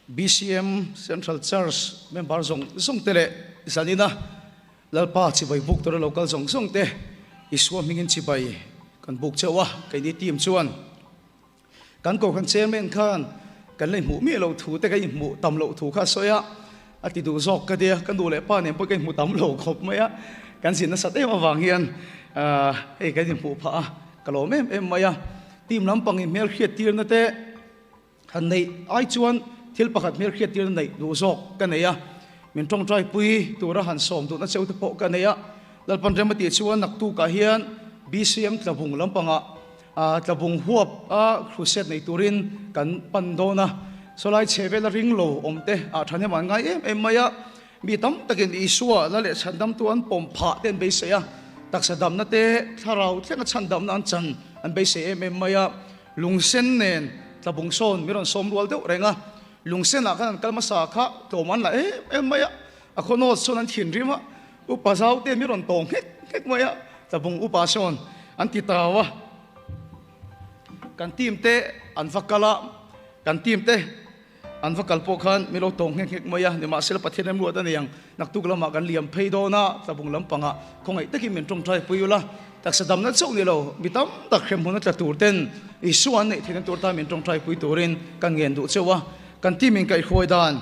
BCM Central Church member zawng zawng te leh zanina Lalpa chibai buk tura lo kal zawng zawng te Isua hmingin chibai kan buk cheuh a, keini team chuan kan kohhran chairman khan kan la inhmuh miah loh thu te ka inhmuh tam loh thu kha a sawi a, a ti duh zawk ka tia, ka nu leh pa nen pawh ka inhmu tam lo khawp mai a, kan zin nasat em avang hian hei kan inhmuh phah a, ka lawm em em mai a, team lampangin hmelhriat tirna te Han neih ai chuan thil pakhat hmelhriat tirna neih duh zawk ka nei a, min tawngtai pui tura han sawm duhna cheu te pawh ka nei a. Lalpan rem a tih chuan naktukah hian BCM tlabung lampangah tlabung huap a crusade nei turin kan pan dawn a. Sawlai chhe vela ring lo awm te ah thahnem an ngai em em mai a, mi tam takin Isua la leh chhandamtu an pawm phah te an beisei a, taksa damna te thlarau thlenga chhandamna an chan an beisei em em mai a. Lungsen nen tlabung sawn mi rawn sawm rual deuh reng a, lungsen ah khan an kal hmasa kha tlawm an la em em mai a, a khaw nawt sawn an thin rim a, upa zau te mi rawn tawng nghek nghek mai a, tlabung upa sawn an ti tau a, kan team te an va kal a, kan team te. An va kal pawh khan mi lo tawng nghek nghek mai a, nimahsela Pathian remruat a ni ang. Naktuk lamah kan liam phei dawn a, tlabung lampangah khawngaih takin min tawngtai pui ula, taksa damna chauh ni lo, mi tam tak hremhmun a tla tur ten Isua an neih theihna tur tan min tawngtai pui turin kan ngen duh chauh a. Kan team in kaihhruai dan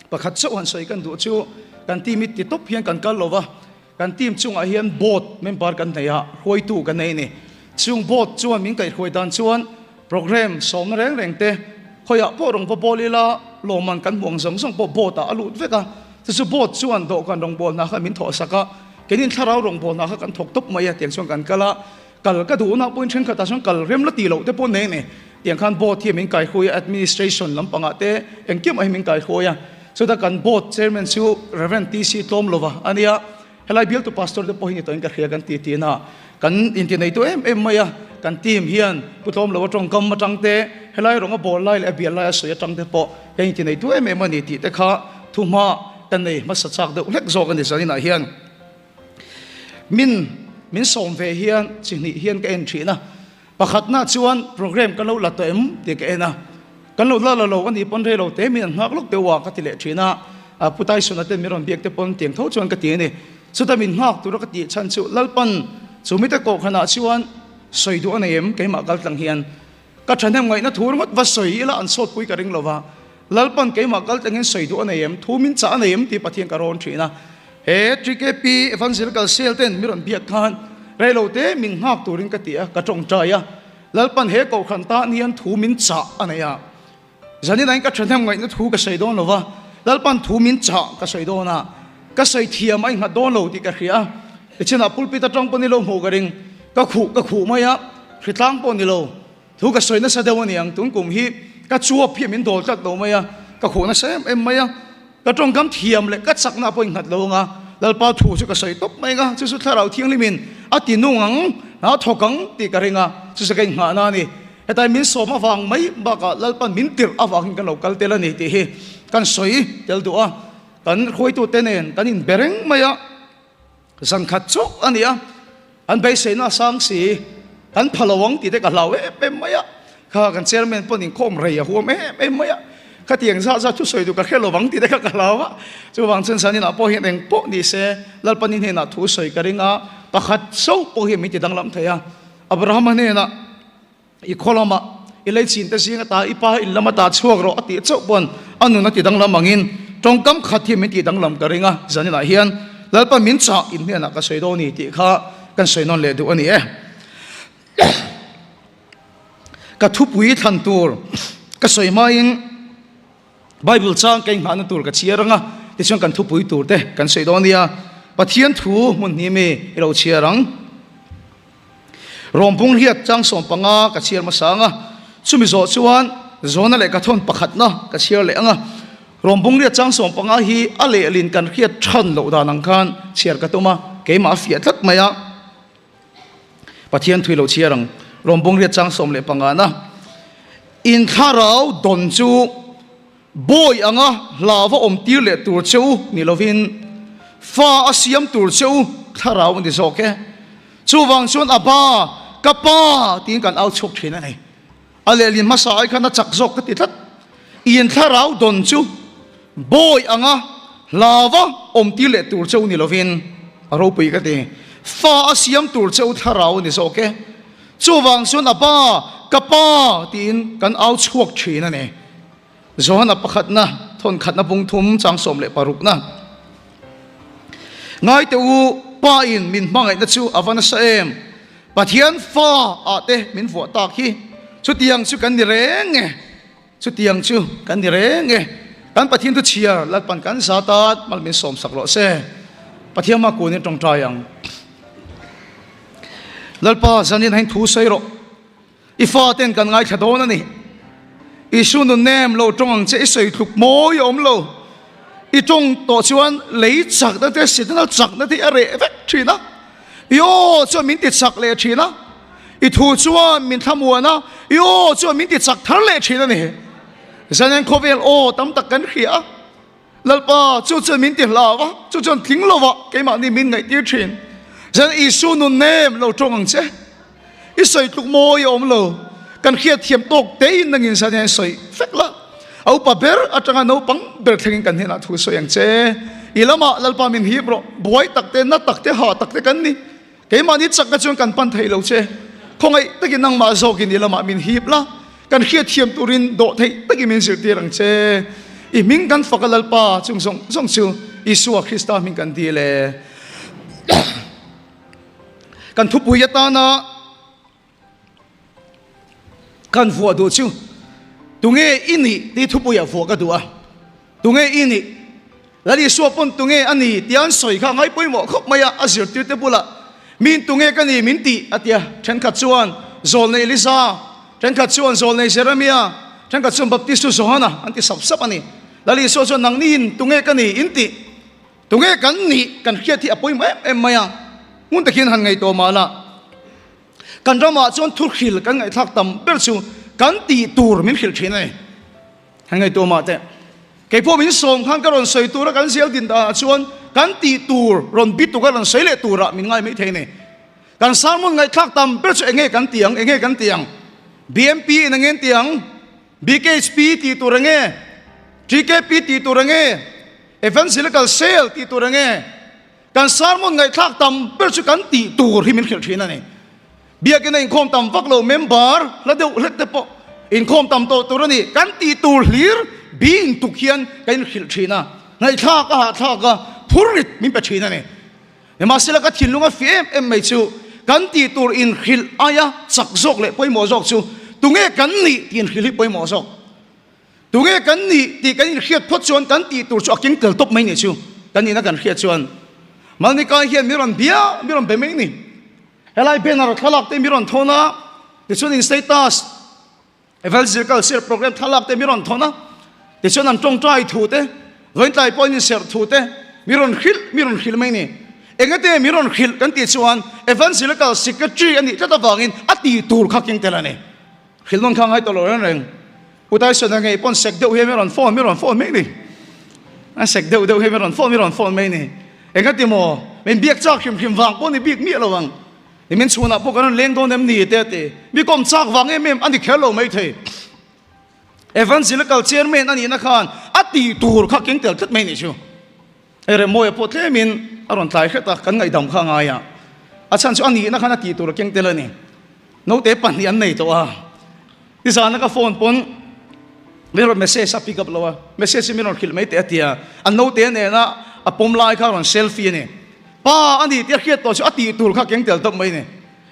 pakhat chauh han sawi kan duh chu kan team i ti tawp hian kan kal lo va, kan team chungah hian board member kan nei a, hruaitu kan nei a ni. Chung board chuan min kaihhruai dan chuan Programme sawmna reng reng te khawiah pawh rawn va bawl ila lawmman kan hmu ang zawng zawng pawh board ah a lut vek a, chu chu board chuan dawhkan rawngbawlna kha min thawh sak a, keinin thlarau rawngbawlna kha kan thawk tawp mai a tiang chuan kan kal a, kal ka duhna pawhin thenkhatah chuan kal rem la tih loh te pawh nei a ni, tiang khan board hi min kaihruai a, administration lampangah te engkim ah hi min kaihruai a, chutah kan board chairman chu Rev TC Tlawmlova a nia. Helai bialtu pastor te pawh hi ni tawhin ka hria kan ti tih na kan inti neitu em em mai a, kan team hian pu tlawm lo atawngkam atang te, helai rawnga ball lai leh a bial lai a sawi atang te pawh kan inti neitu em em a ni tih te kha thuhma ka nei hmasa chak deuh hlek zawk a ni zaninah hian min min sawm ve hian chi hnih hian ka en thin a, pakhatna chuan program kan lo la tawh em tih ka en a, kan lo la la lo a nih pawn rei lo te min an nghak lawk deuh a ka ti leh thin a. Pu Tyson-a ten min rawn biak te pawn tiang tho chuan ka ti a ni. Chuta min nghak tura ka tih chhan chu Lalpan chu mite kohhranah chuan sawi duh a nei em? Keimah kal tlang hian ka thahnem ngaihna thu ringawt va sawi ila an sawtpui ka ring lo va. Lalpan keimah kal tlangin sawi duh a nei em? Thu min chah a nei em? tih Pathian ka rawn thin a. He TKP Evangelical Cell ten min rawn biak khan reilote min nghak turin ka ti a, ka tawngtai a. Lalpan he kohhran tan hian thu min chah a nei a. Zanin ka thahnem ngaihna thu ka sawi dawn lo va, Lalpan thu min chah ka sawi dawn a, ka sawi thiam a inghat dawn lo tih ka hria a, tichinah pulpit atang pawh ni lo hmuh ka ring, ka khuh ka khuh mai a, hritlang pawh ni lo, thu ka sawi nasa deuh a ni ang, tun kum hi ka chuap hi min dawl tlat lo mai a, ka khuh nasa em em mai a, ka tawngkam thiam leh ka chakna pawh inghat lo ang a, Lalpa thu chu ka sawi tawp mai ang a, chu chu Thlarau Thianghlimin a ti nung ang, a thawk ang tih ka ring a, chu chu ka inghahna a ni. Hetai min sawm avang mai bakah Lalpan min tirh avangin kan lo kal tel a ni tih hi kan sawi tel duh a, kan hruaitute nen kan inbe reng mai a, zan khat chauh a ni a, an beiseina a sang si, kan pha lo ang tih te ka hlau em em mai a, kha kan chairman pawhin inkhawm rei a huam em em mai a, khatiang zah zah thusawi duh ka hre lo ang tih te kha ka hlau a, chuvang chuan zaninah pawh hian eng pawh ni se Lalpan i hnenah thu sawi ka ring a, pakhat chauh pawh hian min ti danglam thei a, Abrahama hnenah i khaw lamah i lei chin te zing ata i pa in lam ata chhuak rawh a tih chauh pawn a nun a ti danglam angin tawngkam khat hi min tih danglam ka ring a, zaninah hian Lalpa min chah in hnenah ka sawi dawn ni tih kha kan sawi nawn leh duh a ni e. Ka thupui thlan tur ka sawi hmain Bible chang ka inghahna tur ka chhiar ang a, tichuan kan thupui tur te kan sawi dawn nia. Pathian thu hmun hnih mi i lo chhiar ang. Rawmpung riat chang 15 ka chhiar hmasa ang a, chumi zawh chuan Zona leh Kathawn pakhatna ka chhiar leh ang a. Rawmpung riat chang 15 hi a lehlin kan hriat than loh dan ang khan chhiar ka tum a, keimah a fiah tlat mai a. Pathian thui lo chhiar ang. Rawmpung riat chang 15 na in thlarau dawn chu bawi anga hlava awm tir leh tur che u ni lovin fa a siam tur che u thlarau a ni zawk e. Chuvang chuan a ba, ka pa tiin kan au chhuak thin a ni. A lehlin hmasa ai khan a chak zawk ka ti tlat. In thlarau dawn chu bawi anga hlava awmtir leh tur cheu ni lovin a ropui ka ti. Fa a siam tur cheu thlarau a ni zawk e. Chuvang chuan a pa, ka pa tiin kan au chhuak thin a ni. Johana pakhatna, thawnkhatna bung thum chang 16na. Ngaite u, Pa in min hmangaihna chu a va nasa em? Pathian fa ah te min vuah tak hi. Chutiang chu kan ni reng e. Chutiang chu kan ni reng e. Kan Pathian thu chhiar Lalpan kan za tat mal min sawmsak rawh se. Pathian hma kunin tawngtai ang. Lalpa zanin hain thu sawi rawh. I faten kan ngaithla dawn a ni. Isu nun nem lo tawng ang che i sawi tluk mawi a awm lo. I tawng tawh chuan lei chakna te signal chakna te hi a reh vek thin a. I aw chuan min ti chak leh thin a. I thu chuan min thlamuan a. I aw chuan min ti chak thar leh thin a ni. Zanen khawvel aw tam tak kan hria a. Lalpa, chu chuan min ti hlau a, chu chuan tling lovah keimahni min ngaihtir thin. Zan Isu nun nem lo tawng ang che. I sawi tluk mawi a awm lo. Kan hriat thiam tawk tein nangin zan hian sawi fek la. A upa ber atanga naupang ber thlengin kan hnenah thu sawi ang che. I lamah Lalpa min hip rawh. Buai tak te, na tak te, ha tak te kan ni. Keimahni chakna chuan kan pan thei lo che. Khawngaih takin nangmah zawkin i lamah min hip la, kan hriatthiam turin dawh theih takin min zirtir ang che. I hming kan fak a Lalpa, chung zawng zawng chu Isua Krista hming kan dil e. Kan thupui atana Kan vuah duh chu tunge i nih tih thupuiah vuah ka duh a, tunge i nih? Lal Isua pawn tunge a ni tia an sawi kha a ngaipawimawh khawp mai a, a zirtirte bulah Miin tunge ka ni min tih a ti a, thenkhat chuan Zawlnei Elisa, thenkhat chuan Zawlnei Jeremia, thenkhat chuan Baptistu Johana an ti sap sap a ni. Lal Isua chuan nangniin tunge ka ni in tih? Tunge kan nih kan hriat hi a pawimawh em em mai a, hmun takin han ngaihtuah mah la. Kan ramah chuan thuhril kan ngaihthlak tam ber chu kan tih tur min hrilh thin a ni. Han ngaihtuah mah teh. Kei pawh min sawm khan ka rawn sawi tura kan zel din danah chuan kan tih tur rawn bi tuk a rawn sawi leh turah min ngai mai thei a ni. Kan sermon ngaihthlak tam ber chu enge kan ti ang, enge kan ti ang? BMP in enge an ti ang? BKHP tih tur enge? TKP tih tur enge? Evangelical Cell tih tur enge? Kan sermon ngaihthlak tam ber chu kan tih tur hi min hrilh thin a ni. Biakina inkhawm tam vak lo member hla deuh hlek te pawh inkhawm tam tawh tur a ni. Kan tih tur hlir bi intuk hian kan inhrilh thin a, ngaihthlak a hahthlak a, phurrit min pe thin a ni. Nimahsela ka thinlung a fih em em mai chu kan tih tur inhrilh aia chak zawk leh pawimawh zawk chu tunge kan nih tih inhrilh hi pawimawh zawk. Tunge kan nih tih kan inhriat phawt chuan kan tih tur chu a keng tel tawp mai nih chu kan nihna kan hriat chuan Malnikai hian mi rawn bia mi rawn be mai ni. Helai banner thlalak te mi rawn thawn a, tichuan in status evangelical share program thlalak te mi rawn thawn a, tichuan an tawngtai thu te vawiintlai pawhin in serh thu te mi rawn hrilh mi rawn hrilh mai ni. Engate mi rawn hrilh kan tih chuan evangelical secretary a nih tlat avangin a tih tur kha keng tel a ni. Hrilh nawn kha ngai tawh lo reng reng. Pu Tyson a ngei pawn sek deuh hian mi rawn phone mi rawn phone mai ni. A sek deuh deuh hian mi rawn phone mi rawn phone mai ni. Engati maw? Min biak chak hrim hrim vang pawh ni bik miah lo ang. Ni min chhunah pawh kan rawn leng dawn em ni te a ti. Mi kawm chak vang em em a ni kher lo mai thei. Evangelical chairman a nihna khan a tih tur kha keng tel tlat mai ni chu. Hei Remmawia pawh tlemin a rawn tlai hret a, kan ngaihdam kha a ngai a. A chhan chu a nihna khan a tih tur a keng tel a ni. Naute pahnih an nei tawh a. Nizana ka phone pawn min rawn message a pick up lo a, message hi min rawn hrilh mai teh a ti a. A naute nena a pawm lai kha a rawn selfie a ni. Pa a ni tih a hriat tawh chu a tih tur kha keng tel tawp mai a ni.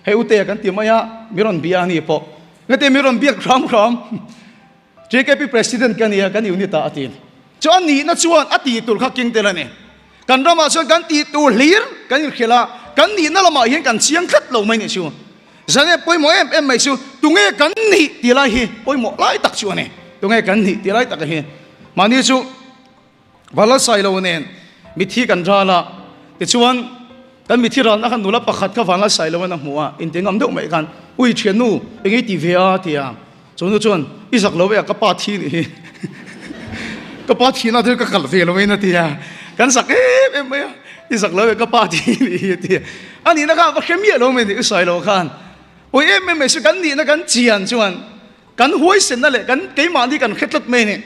Hei Utea kan ti mai a, min rawn bia a ni pawh. Engati min rawn biak hram hram. JKP President ka nia, kan unit ah a ti. Chu a nihna chuan a tih tur kha keng tel a ni. Kan ramah chuan kan tih tur hlir kan inhrilh a, kan nihna lamah hian kan chiang tlat lo mai nih chu. Zane pawimawh em em mai chu tunge kan nih tih lai hi pawimawh lai tak chu a ni. Tunge kan nih tih lai tak hi. Mahni chu Vanlalsai lo nen mithi kan ral a, tichuan kan mithi ralna khan nula pakhat kha Vanlalsai lo in a hmu a, inti ngam deuh mai khan, Ui thiannu, eng ei ti ve a? ti a. Chu nu chuan, I zak lo e a, ka pa thi nih hi. Ka pa thihna chu ka kalh ve lo in a ti a. Kan zak em em mai a, I zak lo e, ka pa thi nih hi a ti a. A nihna khan va hre miah lo mai ni, U Sailo khan. Ui em em mai chu kan nihna kan chian chuan kan huaisenna leh kan keimahni kan hre tlat mai a ni.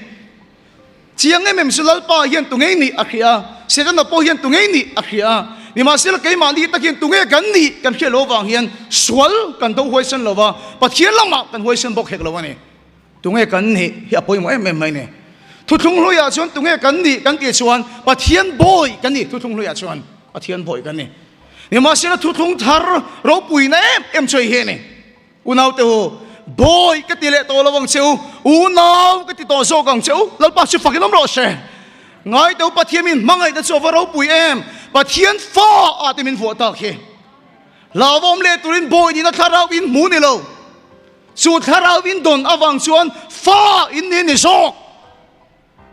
Chiang em em chu Lalpa hian tunge nih a hria a, Setana pawh hian tunge nih a hria a. Nimahsela keimahni tak hian tunge kan nih kan hriat loh avang hian sual kan do huaisen lo va, Pathian lamah kan huaisen bawk hek lo a ni. Tunge kan nih hi a pawimawh em em mai ni. Thuthlung hluiah chuan tunge kan nih kan tih chuan Pathian bawi kan ni thuthlung hluiah chuan Pathian bawi kan ni. Nimahsela thuthlung thar ropuina em em chu hei hi a ni. Unaute u, bawi ka ti leh tawh lo ang che u, unau ka ti tawh zawk ang che u, Lalpa chu fakin awm rawh se. Ngaite u Pathian min hmangaihna chu a va ropui em, Pathian fa ah te min vuah tak hi. Hlauhawm leh turin bawi nihna thlarau in hmu ni lo. Chu thlarau in dawn avang chuan fa in ni ni zawk.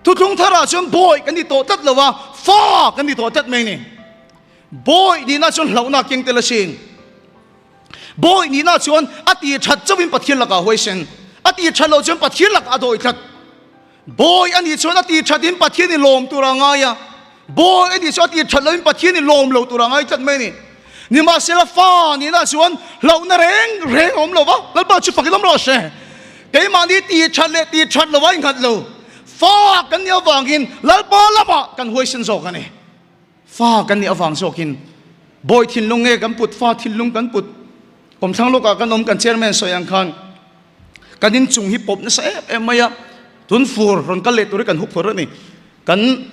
Thuthlung tharah chuan bawi kan ni tawh tlat lo a, fa kan ni tawh tlat mai ni. Bawi nihna chuan hlauhna keng tel asin. Bawi nihna chuan a ti that chauhin Pathian lakah huaisen, a ti that loh chuan Pathian lakah a dawi tlat. Bawi a nih chuan a ti thatin Pathian i lawm tur a ngai a, bawi a nih chuan a ti that lohin Pathian i lawm lo tur a ngai tlat mai a ni. Nimahsela fa nihna chuan hlauhna reng reng a awm lo va, Lalpa chu fakin awm rawh se. Keimahni ti that leh ti that lo a inghat lo. Fa kan nih avangin Lalpa lamah kan huaisen zawk a ni. Fa kan nih avang zawkin bawi thinlung nge kan put, fa thinlung kan put. Kawmthlang lawkah kan awm kan chairman sawi ang khan kan inchung hi pawp nasa em em mai a, tun fur rawn kal leh tur hi kan hup phur a ni. Kan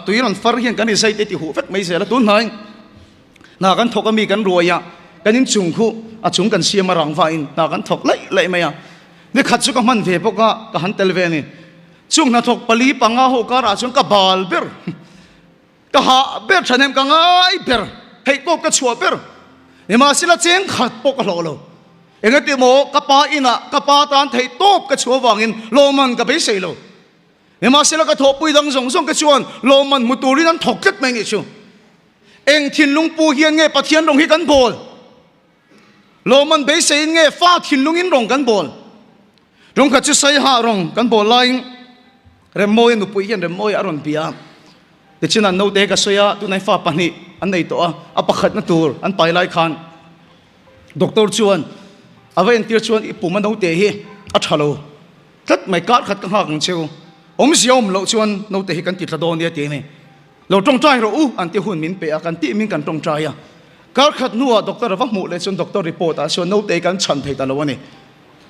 tui rawn far hian kan rizai te ti huh vek mai zel a, tun hnai hna kan thawk a mi kan ruai a, kan inchung khu a chung kan siam a rang vain hna kan thawk laih laih mai a. Ni khat chu ka hman ve bawk a, ka han tel ve a ni. Chung hnathawk pali panga ho karah chuan ka bal ber. Ka hah ber thahnem ka ngai ber, theih tawp ka chhuah ber. Nimahsela cheng khat pawh ka hlawh lo. Engati maw ka pa inah ka pa tan theih tawp ka chhuah avangin lawmman ka beisei lo. Nimahsela ka thawhpui dang zawng zawng te chuan lawmman hmu turin an thawk tlat mai nih chu. Eng thinlung pu hian nge Pathian rawng hi kan bawl? Lawmman beiseiin nge fa thinlungin rawng kan bawl? Rawng khat chu Saiha rawng kan bawl laiin Remmawia nupui hian Remmawia a rawn bia a. Tichin an naute ka sawi a, tunai fa pahnih an nei tawh a, a pakhatna tur an pai lai khan doctor chuan a va entir chuan i pum a naute hi a tha lo tlat mai, kar khat ka nghak ang cheu, awmzia awm loh chuan naute hi kan ti tla dawn nia ti a ni. Lo tawngtai rawh u an ti hun min pe a, kan tih min kan tawngtai a. Kar khat hnuah doctor a va hmuh leh chuan doctor report ah chuan naute kan chhan thei ta lo a ni.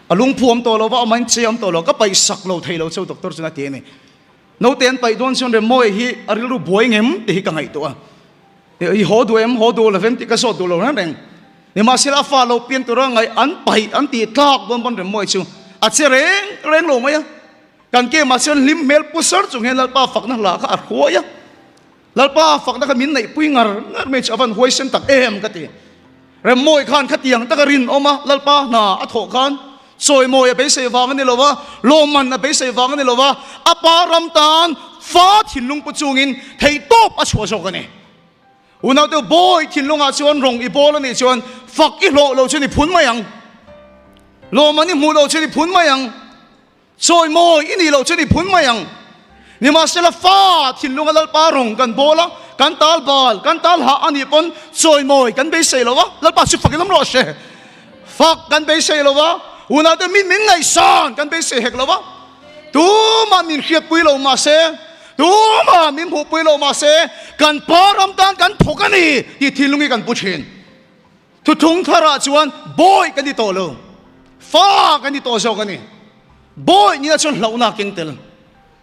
A lungphu awm tawh lo va, amahin che awm tawh lo, ka paih sak lo thei lo cheu doctor chuan a ti a ni. Naute an paih dawn chuan Remmawia hi a rilru buai ngem tih hi ka ngaihtuah a. I haw duh em, haw duh lo vem tih ka zawt duh lo reng reng. Nimahsela a fa lo pian tura ngaih an paih an tih tlak dawn pawn Remmawia chu a che reng reng lo mai a. Kan kemah chuan hlim hmel pu sar chung hian Lalpa fakna hla kha a hruai a. Lalpa fakna kha min neihpui ngar ngar mai chu a van huaisen tak em ka ti. Remmawi khan khatiang taka rinawm a Lalpa hna a thawh khan chawimawi a beisei vang a ni lo va, lawmman a beisei vang a ni lo va, a pa ram tan fa thinlung pu chungin theihtawp a chhuah zawk a ni. Unaute bawi thinlungah chuan rawng i bawl a nih chuan fak i hlawh lo chu ni phun mai ang. Lawmman i hmuh lo chu ni phun mai ang. Chawimawi i nih loh chuan i phun mai ang. Nimahsela fa thinlunga Lalpa rawng kan bawl a, kan tal bal, kan tal hah a nih pawn chawimawi kan beisei lo a, Lalpa chu fak in awm rawh se. Fak kan beisei lo a, unaute min min ngaihsan kan beisei hek lo a, tumah min hriatpui lo mahse, tumah min hmuhpui lo mahse, kan pa ram tan kan thawk a ni tih thinlung hi kan pu thin. Thuthung tharah chuan bawi kan ni tawh lo, fa kan ni tawh zawk a ni. Bawi nihna chuan hlauhna a keng tel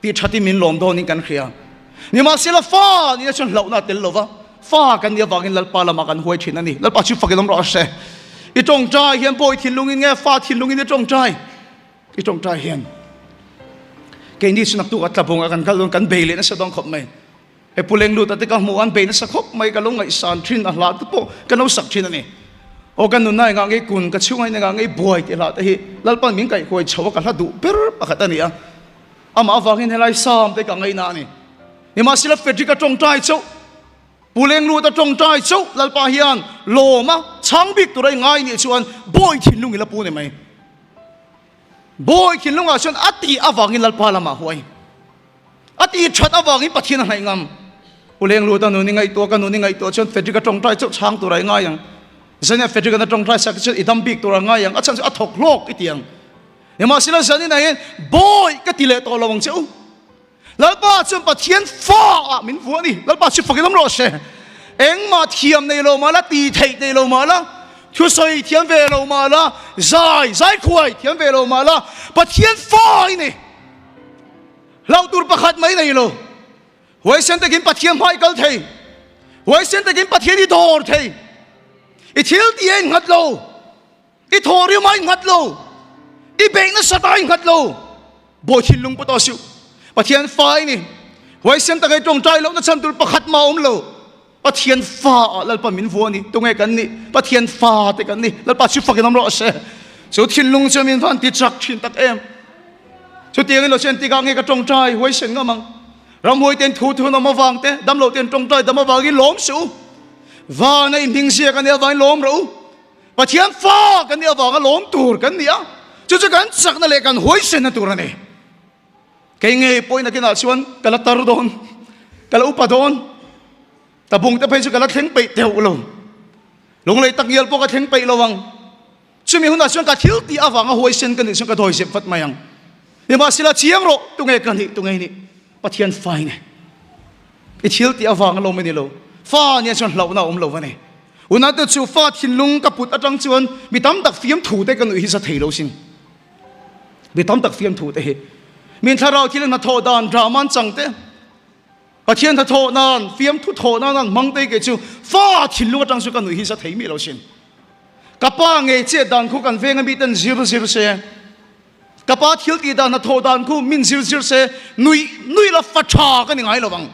tih thatin min lawm dawnin kan hria. Nimahsela fa nihna chuan hlauhna a tel lo va, fa kan nih avangin Lalpa lamah kan huai thin a ni. Lalpa chu fakin awm rawh se. I tawngtai hian bawi thinlungin nge fa thinlungin i tawngtai? I tawngtai hian keini chu naktuk a tlabung a kan kal dawn kan bei leh nasa dawn khawp mai. He pu leng lut a te ka hmuh an bei nasa khawp mai ka lo ngaihsan thin a hla te pawh ka lo sak thin a ni. Aw ka nunna engah ngei kun ka chhunga in engah ngei buai tih hla te hi Lalpan min kaihhuai chho a ka hla duh ber pakhat a ni a. Amah avangin helai Sam te ka ngaina a ni. Nimahsela Frederick a tawngtai chauh, Pu leng lut a tawngtai chauh Lalpa hian lawm a chhang bik tur a i ngai nih chuan bawi thinlung i la pu ni mai. Bawi thinlungah chuan a tih avangin Lalpa lamah huai. A ti that avangin Pathian a hnaih ngam. U leng lut a nun i ngaihtuah ka nun i ngaihtuah chuan Frederick a tawngtai chauh chhang tur a i ngai ang. Zania Frederick an a tawngtai sak chuan i dam bik tur a ngai ang. A chhan chu a thawk hlawk i ti ang. Nimahsela zanin ah hian bawi ka ti leh tawh lo ang che u. Lalpa Lalpa chuan Pathian fa ah min vuah a ni. Lalpa chu fakin awm rawh se. Engmah thiam nei lo mah la, ti theih nei lo mah la, thusawi thiam ve lo mah la, zai, zai khuai thiam ve lo mah la, Pathian fa i ni. Hlauh tur pakhat mai nei lo. Huaisen takin Pathian hma i kal thei. Huaisen takin Pathian i dawr thei. I thil ti a innghat lo. I thaw riam a innghat lo. I beih nasat a innghat lo. Bawi thinlung pawh tawh suh. Pathian fa i ni. Huaisen taka i tawngtai lohna chhan tur pakhat mah a awm lo. Pathian fa ah Lalpa min vua a ni. Tunge kan nih? Pathian fa te kan ni. Lalpa chu fakin awm rawh se. Chu thinlung chu min van ti chak thin tak em. Chutiangin lo chen tikah nge ka tawngtai huaisen ngam ang. Ramhuai ten thu thun awm avang te, damlo ten tawngtai dam avangin lawm suh u. Vana i hming ziak a nih avangin lawm rawh u. Pathian fa kan nih avanga lawm tur kan ni a, chu chu kan chakna leh kan huaisenna tur a ni. Kei ngei pawhin nakinah chuan ka la tar dawn, ka la upa dawn, tabung te phei chu ka la thleng peih teuh lo, lunglei tak ngial pawh ka thleng peih lo ang. Chumi hunah chuan ka thil tih avanga huaisen ka nih chuan ka dawi zep vat mai ang. Nimahsela chiang rawh, tunge ka nih, tunge i nih? Pathian fa i ni. I thil tih avanga lawm i ni lo. Fa nia chuan hlauhna a awm lo va ni. Unate chu fa thinlung ka put atang chuan mi tam tak fiamthu te ka nuih hi za thei lo sin. Mi tam tak fiamthu te hi. Min thlarau thil hnathawh dan drama an chang te, Pathian hnathawh nan, fiamthu thawh nan an hmang te kei chu fa thinlung atang chu ka nuih hi za thei miah lo sin. Ka pa ngei chet dan khu kan venga miten zir zir se. Ka pa thil tih dan hnathawh dan khu min zir zir se nuih nuih la fa tha ka ni ngai lo ang.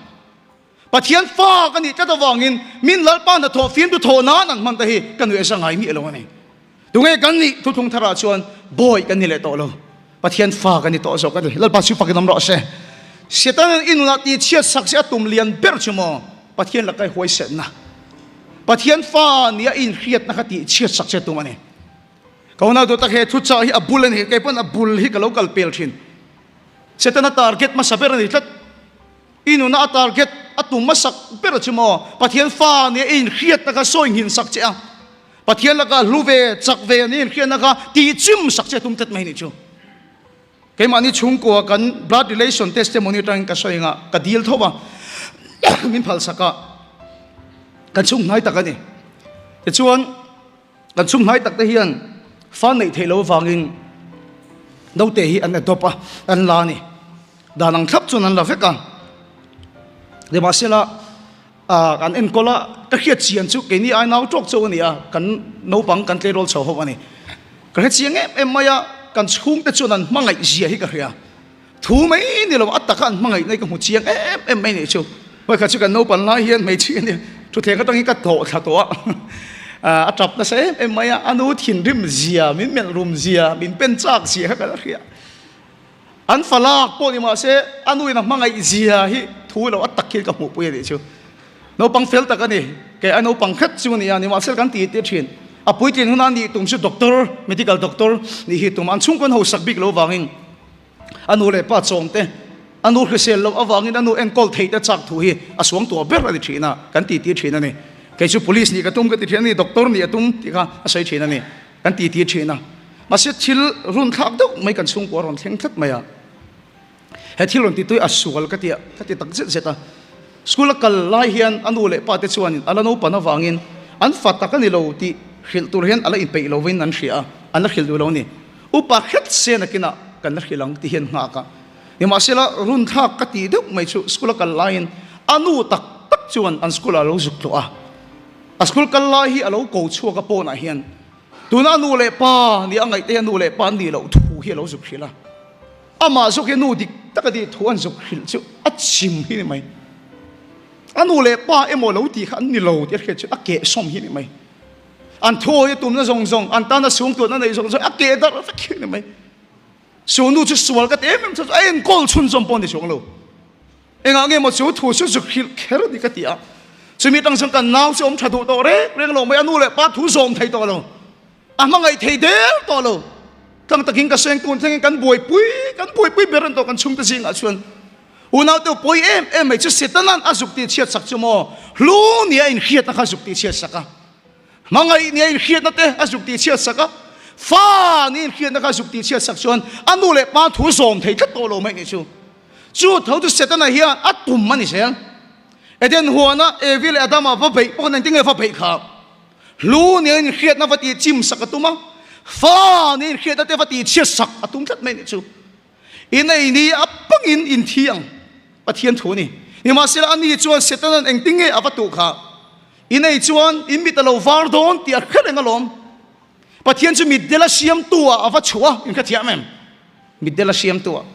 Pathian fa ka nih tlat avangin min Lalpa hnathawh fimtu thawh nan an hman te hi ka nuih asa ngai miah lo a ni. Tunge kan nih thuthlung tharah chuan bawi kan ni leh tawh lo. Pathian fa kan ni tawh zawk a ni. Lalpa chu fakin awm rawh se. Satan i nunah tih chhiat sak che a tum lian ber chu maw Pathian laka i huaisenna. Pathian fa nia i inhriatna kha tih chhiat sak che a tum a ni. Ka unau duh tak he thuchah hi a bul a ni. Kei pawn a bul hi ka lo kal pel thin. Setana target hmasa ber a ni tlat. I nuna a target a tum hmasak ber chu maw Pathian fa nia i inhriatna kha sawi nghin sak che a. Pathian laka hlu ve, chak ve nia inhriatna kha tihchim sak che a tum tlat mai nih chu. Keimahni chhungkua kan blood relation testimony atangin ka sawi anga ka dil tho a, min phalsak a, kan chhung hnai tak a ni. Tichuan. Kan chhung hnai tak te hian fa neih theih loh avangin naute hi an adopt a, an la a ni. Dan ang thlap chuan an la vek a. Nimahsela an enkawl a, ka hriat chian chu keini ai nau tawk chauh a ni a, kan naupang kan tleirawl chho ho a ni. Ka hre chiang em em mai a, kan chhungte chuan an hmangaih zia hi ka hria. Thu mai ni lo, a taka an hmangaih na hi ka hmu chiang em em mai nih chu. Vawikhat chu kan naupan lai hian hmeichhia nia thutthleng atangin ka tawh thla tawh a, a tap nasa em em mai a, a nu thinrim zia, min melh rum zia, min pen chak zia kha ka la hria. An fa lak pawh ni mahse a nu in a hmangaih zia hi thu lo a tak hian ka hmuhpui a nih chu. Naupang fel tak a ni, kei a naupang khat chu a ni a, nimahsela kan tih tir thin. A puitlin huna nih tum chu doctor, medical doctor nih hi tum a, an chhungkaw an hausak bik lo vangin A nu leh pa chawm te, a nu hrisel loh avangin a nu enkawl theih te chak thu hi a suang tuah ber a ni thin a, kan titi thin a ni. Kei chu police nih ka tum ka ti thin a ni, doctor nih a tum tih kha a sawi thin a ni, kan titi thin a. Mahse thil run thlak deuh mai kan chhungkua a rawn thleng tlat mai a, he thil rawn titui a sual ka ti a, ka ti tak zet zet a. School a kal lai hian a nu leh pa te chuanin a la naupan avangin an fa tak a ni lo tih hrilh tur hian a la inpeih lovin an hria a, an la hrilh duh lo a ni. Upa hret se nakinah kan la hrilh ang ti hian nghak a. Nimahsela run thlak ka tih deuh mai chu school a kal laiin a nu tak tak chuan an school ah a lo zuk tawh a. A school kal lai hi a lo ko chhuak a pawnah hian tuna a nu leh pa nia a ngaih te hian nu leh pa an nih loh thu hi a lo zuk hrilh a. Amah zawk hi a nu dik tak a tih thu an zuk hrilh chu a chim hi ni mai. A nu leh pa emaw lo tih kha an ni lo tih a hriat chu a kehsawm hi ni mai. An thawi a tumna zawng zawng, an tana sung tuahna neih zawng zawng a keh darh vek hi a ni mai. Su nu chu sual ka ti em em chu a enkawl chhunzawm pawh a ni chuang lo. Engah nge maw chu thu chu zuk hrilh kher a ni ka ti a. Chumi atang chuan kan nau chu awm tha duh tawh reng reng lo mai, a nu leh pa thu zawm thei tawh lo, a hmangaih thei der tawh lo. Tlang takin ka seng tun thlengin kan buaipui, kan buaipui ber an tawh kan chhungte zingah chuan. Unaute pawi em em mai chu Setanan a zuk tih chhiat sak chu maw? Hlu nia inhriatna kha zuk tih chhiat sak a. Hmangaih nia inhriatna te a zuk tih chhiat sak a. Fa nia inhriatna kha zuk tih chhiat sak chuan a nu leh pa thu zawm thei tlat tawh lo mai nih chu. Chu tho chu Setana hian a tum a ni zel. Eden huana Evi leh Adama va beih pawh khan engtin nge va beih kha? Hlu nia inhriatna va tih chim sak a tum a, fa nia inhriatna te va tih chhiat sak a tum tlat mai a nih chu. In ei ni a pangin in thi ang, Pathian thu a ni. Nimahsela ani chuan Setana'n engtin nge a va tuh kha? In ei chuan in mit a lo var dawn tih a hre reng alawm. Pathian chu mitdel a siamtu ah a va chhuah a, in hrethiam em? Mitdel a siamtu ah.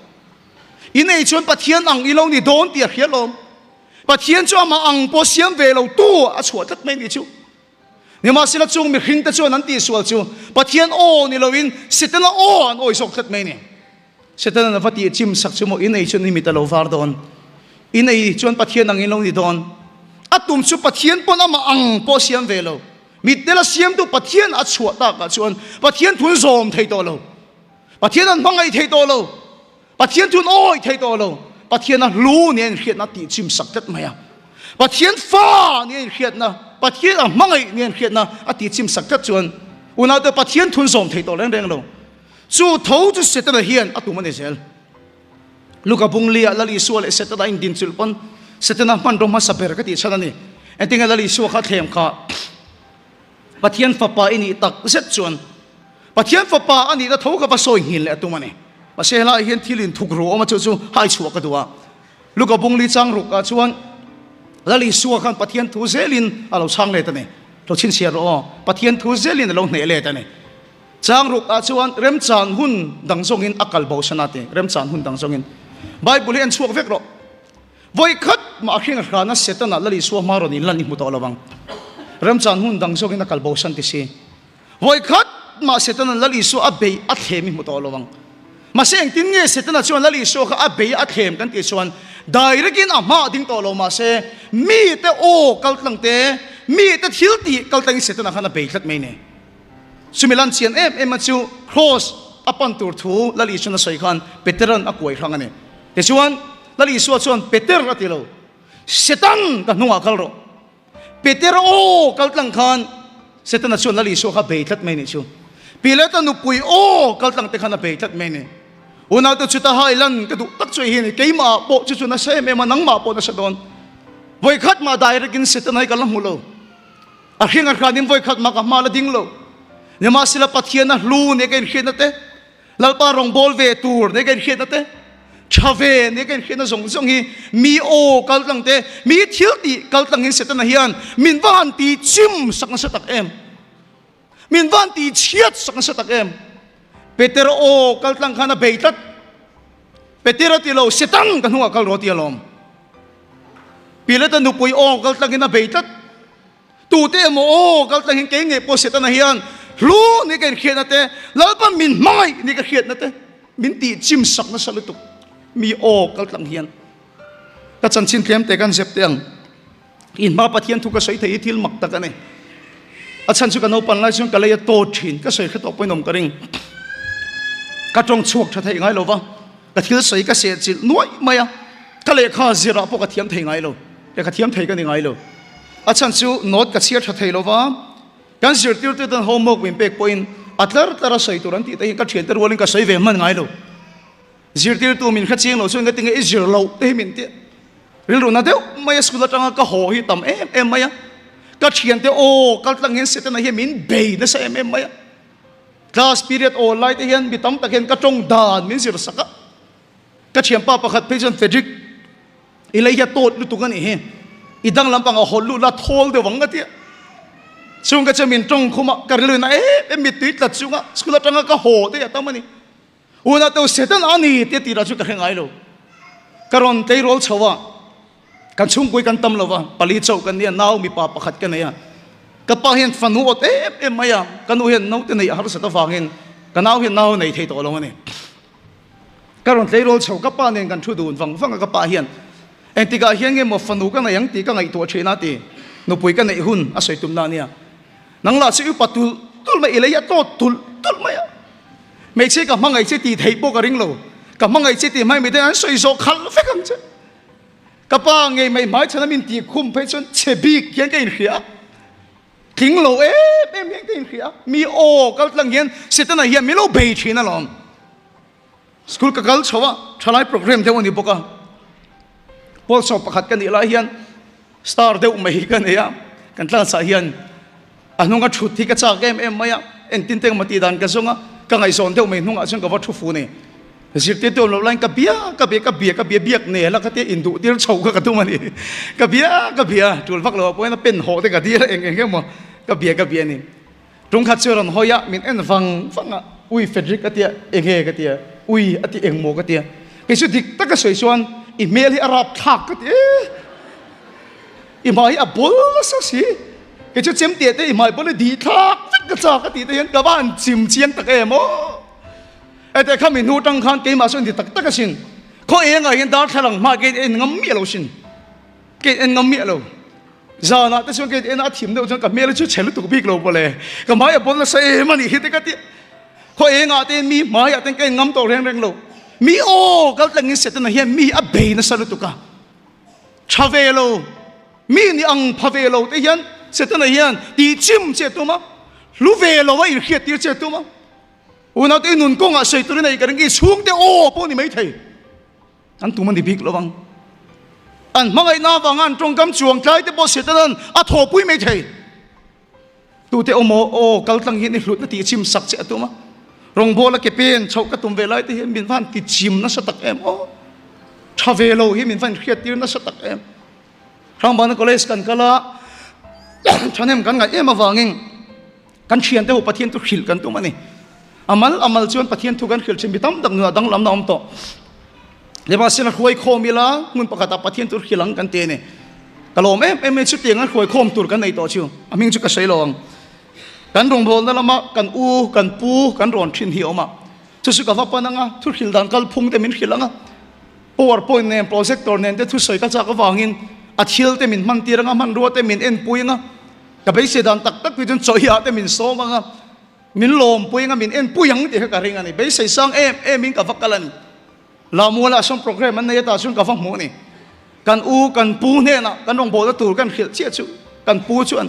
In ei chuan Pathian ang i lo ni dawn tih a hria alawm. Pathian chu amah ang pawh siam ve lo tu a chhuah tlat mai nih chu. Nimahsela chung mihring te chuan an tihsual chu Pathian aw ni loin Setana aw an awi zawk tlat mai ni. Setana va tih chim sak chu maw in ei chuan i mit a lo var dawn. In ei chuan Pathian ang in lo ni dawn. A tum chu Pathian pawn amah ang pawh siam ve lo. Mitdel a siamtu Pathian a chhuah takah chuan Pathian thun zawm thei tawh lo. Pathian an hmangaih thei tawh lo. Pathian chu an awih thei tawh lo. Pathian a hlu nia inhriatna tih chim sak tlat mai a. Pathian fa nia inhriatna, Pathian a hmangaih nia inhriatna a tih chim sak tlat chuan unaute Pathian thun zawm thei tawh reng reng lo. Chu tho chu Setana hian a tum a ni zel. Luka bunglia Lal Isua leh Setana indin chulh pawn Setana hmanraw hmasa ber ka tih chhan a ni. Engtinge Lal Isua kha thlem kha Pathian fapa i nih tak zet chuan Pathian fapa a nihna tho ka va sawi nghin leh a tum a ni. Mahse helaiah hian thil inthuk ru awm a chu chu hai chhuah ka duh a. Luka bungli chang ruk ah chuan Lal Isua khan Pathian thu zelin a lo chhang let a ni. Lo chhinchhiah rawh aw. Pathian thu zelin a lo hneh let a ni. Chang ruk ah chuan remchan hun dang zawngin a kal bo san a ti. Remchan hun dang zawngin. Bible hi en chhuak vek rawh. Vawi khat mah a hring a hrana Setana Lal Isua hma rawn inlan i hmu tawh lo ang. Remchan hun dang zawngin a kal bo san ti si. Vawi khat mah Setana Lal Isua a bei a thlem i hmu tawh lo ang. Mahse engtin nge Setana chuan Lal Isua kha a bei a thlem kan tih chuan direct in a hma a ding tawh lo mahse mite aw kal tlang te, mite thil tih kal tlangin Setana khan a bei tlat mai ni. Chumi lan chian em em a chu Cross a pan tur thu Lal Isuan a sawi khan Peteran a kuai hrang a ni. Tichuan Lal Isua chuan Peter a ti lo, Setan ka hnungah kal rawh. Peter aw kal tlang khan Setana chuan Lal Isua kha bei tlat mai nih chu. Pilata nupui aw kal tlang te khan a bei tlat mai ni. Unaute chuta hai lan ka duh tak chu hi ni keimah pawh chu chu nasa em em a nangmah pawh nasa dawn. Vawikhat mah direct in Setana hi ka la hmu lo. A hring a hranin vawikhat mah ka hma la ding lo. Nimahsela Pathian a hlu nia ka inhriatna te, Lalpa rawngbâwl ve tûr nia ka inhriatna te, ṭha ve nia ka inhriatna zawng zawng hi mi aw kal tlang te, mi thil tih kal tlangin Setana hian min va han ti chim sak nasa tak em! Min va han ti chhiat sak nasa tak em! Petera aw kal tlang khan a bei tlat. Petera ti lo, Setan ka hnungah kal rawh ti alawm. Pilata nupui aw kal tlangin a bei tlat. Tute emaw aw kal tlang hian kei ngei pawh Setana hian hlu ni ka inhriatna te, Lalpa min hmangaih ni ka hriatna te min tih chim sak nasa lutuk mi aw kal tlang hian ka chanchin tlem te kan zep teh ang. In hma Pathian thu ka sawi thei hi thil mak tak a ni. A chhan chu ka naupan lai chuan ka lei a tawt thin, ka sawi hre tawh pawhin awm ka ring. Ka tawng chhuak tha theih ngai lo va, ka thil sawi ka sehchilh nuaih mai a, ka lehkha zirah pawh ka thiam thei ngai lo. Lehkha thiam thei ka ni ngai lo. A chhan chu note ka chhiar tha thei lo va, kan zirtirtu ten homework min pek pawhin a tlar tlar a sawi tur an tih te hi ka thiante rualin ka sawi ve hman ngai lo. Zirtirtu min hre chiang lo chuan ka ti nge i zir loh te hi min ti rilru na deuh mai a school atanga ka haw hi tam em em mai a, ka thiante aw kal tlang hian Setana hian min bei nasa em em mai a, class period aw lai te hian mi tam tak hian ka tawng dan min zir sak a, ka thianpa pakhat phei chuan Frederick I lei hi a tawt lutuk a nih hi, i dang lampang a hawlh luh la thawl deuh ang a ti a. Chung ka chu min tawng khum a, ka rilru in a em em mittui tlat chung a, school atanga ka haw te a tam a ni. Unau teu Satan a ni tia tirah chu ka hre ngai lo. Ka rawn tleirawl chho a, kan chhungpui kan tam lo va, pali chauh kan nia, nau mipa pakhat ka nei a. Ka pa hian fanu awt em em mai a, ka nu hian naute neih a harsat avangin ka nau hian nau nei thei tawh lo a ni. Ka rawn tleirawl chho, ka pa nen kan thu dun vang vang a, ka pa hian engtikah hian nge maw fanu ka nei ang tih ka ngaihtuah thin a ti, nupui ka neih hun a sawi tum na ania. Nang lah chu i upa tulh tulh mai, i lei a tawt tulh tulh mai a, hmeichhia ka hmangaih che tih theih pawh ka ring lo, ka hmangaih che tih hmai miten an sawi zawh khalh vek ang che. Ka pa ngei mai hmaichhan a min tih khum phei chuan chhe bik hian ka inhria a. Tling lo em em hian ka inhria a, mi aw kal tlang hian Setana hian min lo bei thin alawm. School ka kal chho a, thalai program deuh a ni bawk a. Pawl 11 ka nih lai hian star deuh mai hi ka nei a, kan class ah hian a hnunga thut hi ka chak em em mai a, engtin te engmaw tih dan ka zawng a, ka ngaihzawn deuh mai hnungah chuan ka va thu fu ni. Zirtirtu awm loh laiin ka bia ka bia ka bia ka bia biak nel a ka tia induh tir chho kha ka tum a ni. Ka bia ka bia tul vak lo ah pawhin a pen hawh te ka dil a eng eng emaw ka bia ka bia a ni. Tung khat chu a rawn hawi a, min en vang vang a, Ui Frederick a tia, enge ka tia, ui a ti engmaw ka tia, kei chu dik taka sawi chuan i hmel hi a rap thlak ka ti e, i hmai hi a bawl nasa si, kei chu chem teh te i hmai bawl hi dih thlak vek ka chak a tih te hian ka va han chim chiang tak em aw. Hete kha mi hnu tang khan keimah chu inti tak tak asin, khaw engah hian darthlalang hma kei en ngam miah lo sin. Kei en ngam miah lo. Zanah te chuan kei en a thim deuh chuan ka hmel chu chhe lutuk bik lo pawle. Ka hmai a bawl nasa em a nih hi te ka ti. Khaw engah te mi hmaiah ten ka en ngam tawh reng reng lo. Mi aw kal tlangin Setana hian mi a bei nasa lutuk a. Tha ve lo, mi ni ang pha ve lo te hian Setana hian tih chim che tum a, hlu ve lo a inhriat tir che tum a. Unaute i nun kawngah sawi turin a i ka ring i chhungte aw pawh ni maithei. An tum a ni bik lo ang. An hmangaihna avanga an tawngkam chuang tlai te pawh Setanan a thawhpui mai thei. Tute awm aw, aw kal tlang hian i hlutna tih chim sak che a tum a. Rawngbawla ke pen chhoh ka tum ve lai te hian min van ti chim nasa tak em aw. Tha ve lo hi min van hriat tir nasa tak em. Hrangvana College kan kal a, thahnem kan ngaih em avangin Kan thiante ho Pathian thu hrilh kan tum a ni. A mal a mal chuan Pathian thu kan hrilh thin mi tam tak nunah danglamna a awm tawh. Nimahsela hruai khawm ila hmun pakhatah Pathian thu hrilh ang kan ti a ni. Ka lawm em em mai chutiang an hruai khawm tur kan nei tawh chu a hming chu ka sawi lo ang. Kan rawngbawlna lama kan u, kan pu kan rawn thin hi a awm a. Chu chu ka va pan ang a, thu hrilh dan kalphung te min hrilh ang a. Powerpoint nen projector nen te thusawi ka chak avangin a thil te min hman tir ang a, hmanrua te min enpui ang a. Ka beisei dan tak tak pui chuan chawhia te min sawm ang a, min lawmpui ang a, min enpui ang tih kha ka ring a ni. Beisei sang em em in ka va kal a ni. Lamualah sawn program an nei a tah chuan ka va hmuh a ni. Kan u, kan pu hnenah kan rawngbawlna tur kan hrilh chiah chu kan pu chuan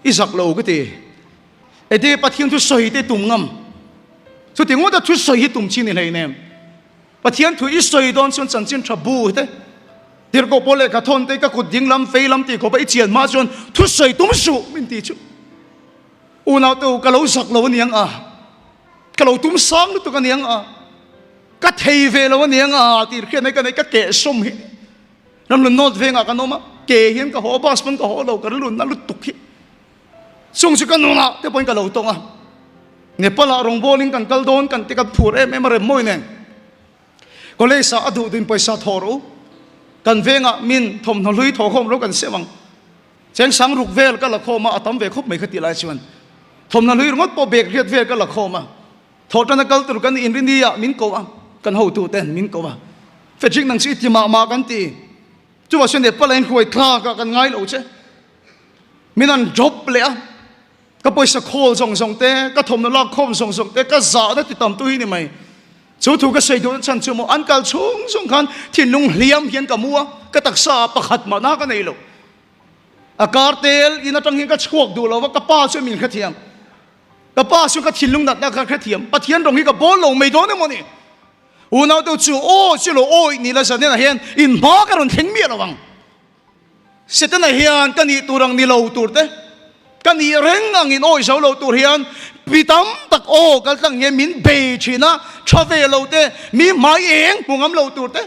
i zak lo ka ti. Ete Pathian thu sawi te tum ngam. Chuti ngawta thu sawi hi tum chi ni hleinem. Pathian thu i sawi dawn chuan chanchin tha bu te, tirhkoh pawl lehkha thawn te ka kut ding lam fei lam tih khawpa i chian hma chuan thu sawi tum suh min ti chu. Unau te u ka lo zak lo aniang a, ka lo tum sang lutuk aniang a, ka thei ve lo aniang a tih hriat mai ka nei ka keh sawm hi. Ramlun North vengah kan awm a, ke hian ka haw bus pawn ka haw lo ka rilun na lutuk hi. Chung chu ka nunah te pawhin ka lo tawng a, Nepal-ah rawngbawlin kan kal dawn kan ti kan phur em em a rem mawi nen. College-ah a duh duhin pawisa thaw rawh u, kan vengah min thawmhnaw hlui thaw khawm ro kan sem ang. Cheng sang ruk vel ka la khawm a, a tam ve khawp mai kha tih lai chuan thawmhnaw hlui ringawt pawh bag riat vel ka la khawm a. Thawhṭana kal tur kan inrini ah min ko a, kan hotuten min ko a. Frederick nang chu i ti mah mah kan ti. Chuvah chuan Nepal-ah hian huai thlakah kan ngai lo che. Min an drop leh a, ka pawisa khawl zawng zawng te, ka thawmhnaw lak khawm zawng zawng te, ka zahna ti tam tu hi ni mai. Chu thu ka sawi duhna chhan chu maw an kal chhung zawng khan thinlung hliam hian ka mu a, ka taksa ah pakhat mahna ka nei lo. A kar tel in atang hian ka chhuak duh lo va, ka pa chu min hrethiam. Ka pa chu ka thinlung natna kha hrethiam. Pathian rawng hi ka bawl lo mai dawn emaw ni? Unau te chu aw chu lo awi ni la zanenah hian in hma ka rawn thleng miah lo ang. Setana hian ka nih tur ang ni lo tur te, ka nih reng ang in awi zo lo tur hian mi tam tak aw kal tlang hian min bei thin a, tha ve lo te, mi hmai eng hmu ngam lo tur te,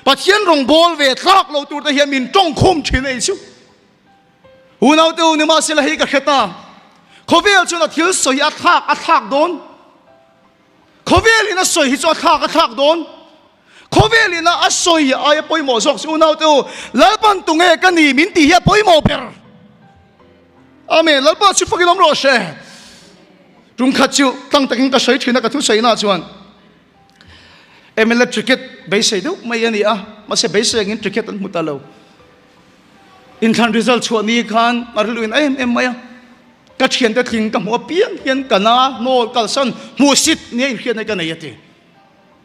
Pathian rawng bawl ve tlak lo tur te hian min tawng khum thin a ni chu. Unau te u nimahsela hei ka hre ta, khawvel chuan a thil sawi a thlak a thlak dawn. Khawvel in a sawi hi chu a thlak a thlak dawn. Khawvel in a sawi aia pawimawh zawk chu unau te u, Lalpan tunge ka ni min tih hi a pawimawh ber. Amen. Lalpa chu fakin awm rawh se. Tum khat chu tlang takin ka sawi thin a ka thusawi na chuan MLA ticket beisei deuh mai a ni a, mahse beisei angin ticket an hmu ta lo. Inthlan result chhuah ni khan a rilru in em em mai a. Ka thiante tling ka hmuh apiang hian ka na hnawl kalsan hmuhsit nia inhriatna hi ka nei a ti.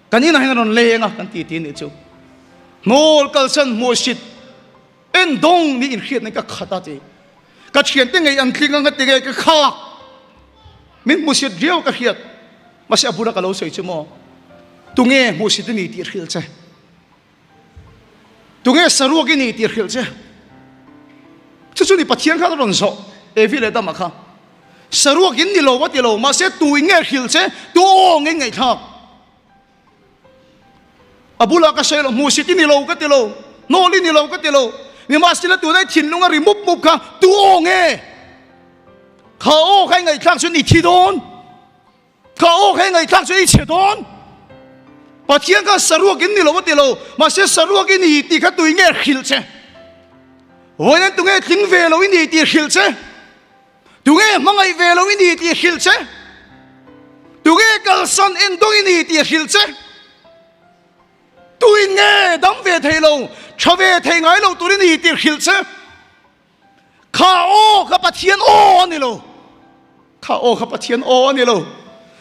Kan inah hian a rawn leng a kan ti ti nih chu. Hnawl kalsan hmuhsit en dawng nia inhriatna hi ka khat a ti. Ka thiante ngei an tling ang ka ti nge ka khak. Min hmuhsit riau ka hriat. Mahse a bula ka lo sawi chu maw? Tunge hmuhsit i ni tih hrilh che. Tunge saruak i ni tih hrilh che? Chu chu ni Pathian khan a rawn zawh Evi leh Adama kha. Saruak in ni lo a ti lo, mahse tu in nge hrilh che? Tu aw nge ngaihthlak? A bulah ka sawi lo, hmuhsit i ni lo ka ti lo, hnawl i ni lo ka ti lo, nimahsela tunah i thinlung a ri mup mup kha tu aw nge? Kha aw kha i ngaihthlak chuan i thi dawn. Kha aw kha i ngaihthlak chuan i chhe dawn. Pathian kha saruak in ni lo a ti lo, mahse saruak i ni tih kha tui nge hrilh che? Vawiin tunge tling ve lo i ni tih hrilh che? Tunge hmangaih ve lo i ni tih hrilh che? Tunge kalsan en dawng i ni tih hrilh che? Tuin nge dam ve thei lo, tha ve thei ngai lo tur i ni tih hrilh che? Kha aw kha Pathian aw a ni lo. Kha aw kha Pathian aw a ni lo.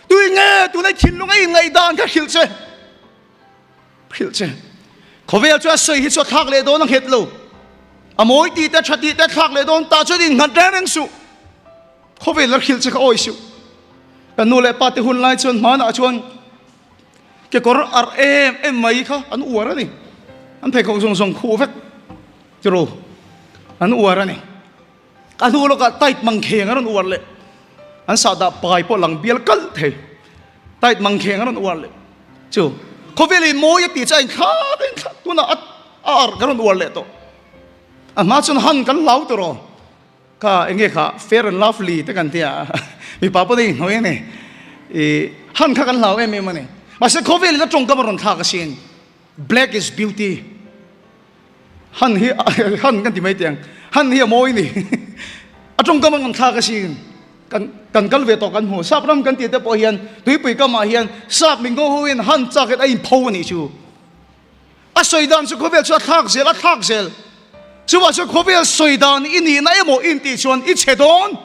Tui nge tunai thinlung a inngaihdan kha hrilh che. Hrilh che. Khawvel chu a sawi hi chu a thlak leh dawn a nghet lo. A mawi tih te tha tih te thlak leh dawn ta chuan innghat reng reng suh. Khawvel a hrilh che kha awi suh. Kan nu leh pa te hun lai chuan hmanah chuan kekawr arh em em mai kha an uar a ni. An pheikhawk zawng zawng khuh vek. Tiraw? An uar a ni. A hnu lawkah tight mangkheng a rawn uar leh. An sahdah pai pawh lang bial kalh thei. Tight mangkheng a rawn uar leh. Chu khawvelin mawi a tih chu a inthlak a inthlak. Tunah a a arh ka rawn uar leh tawh. A hma chuan han kan hlau tiraw? Kha enge kha fair and lovely te kan tia. Mipa pawh nei hnuai a ni. I han kha kan hlau em em a ni. Mahse khawvelin a tawngkam a rawn thlak asin. Black is beauty. Han hi han kan ti mai tiang han hi a mawi ni a tawngkam ang thlak a sin kan kan kal ve tawh kan hmu sap ram kan tih te pawh hian tuipui kamah hian sap min ngo ho in han chak hian a in pho a nih chu a sawi dan chu khawvel chu a thlak zel a thlak zel chuvah chuan khawvel sawi dan i nihna emaw in tih chuan i chhe dawn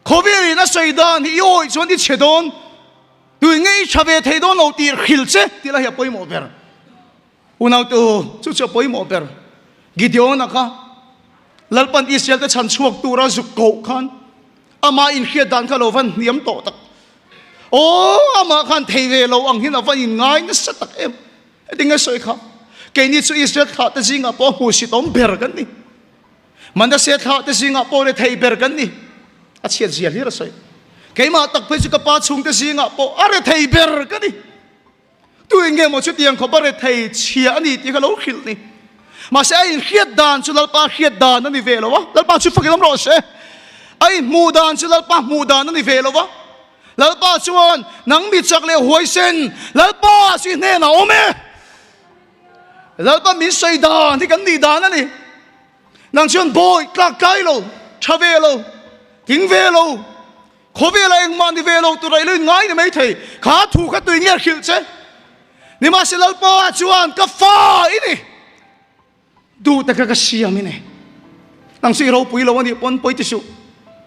Khawvelin a sawi dan hi i awih chuan i chhe dawn, tui nge i tha ve thei dawn lo tih hrilh che tih lai hi a pawimawh ber. Unautu, chu chu a pawimawh ber. Gideon-a kha Lalpan Israel te chhan chhuak tura zuk koh khan amah inhriat dan kha lo van hniam tawh tak. Aw, amah khan thei ve lo ang hian a va inngai nasa tak em. Heti nge sawi kha, keini chu Israel thlah te zingah pawh hmuhsit awm ber kan ni. Manasseh thlah te zingah pawh rethei ber kan ni. A chhiat zia hlir a sawi. Keimah tak phei chu ka pa chhungte zingah pawh a rethei ber ka ni. Tu eng nge maw chutiang khawp a rethei chhia a ni tih kha lo hrilh ni. Mahse a inhriat dan chu Lalpa hriat dan a ni ve lo a. Lalpa chu fakin awm rawh se. A inhmuh dan chu Lalpa hmuh dan a ni ve lo a. Lalpa chuan nang mi chak leh huaisen Lalpa chu i hnenah awm e. Lalpa min sawi dan hi kan nih dan a ni. Nang chuan bawi tlak tlai lo, tha ve lo, ting ve lo, khawvela engmah ni ve lo tura i lo inngai ni mai thei. Kha thu kha tui nge hrilh che? Nimahse Lalpa chuan ka fa i ni. Duh taka ka siam i ni. Nang chu i ropui lo a nih pawn pawi ti suh.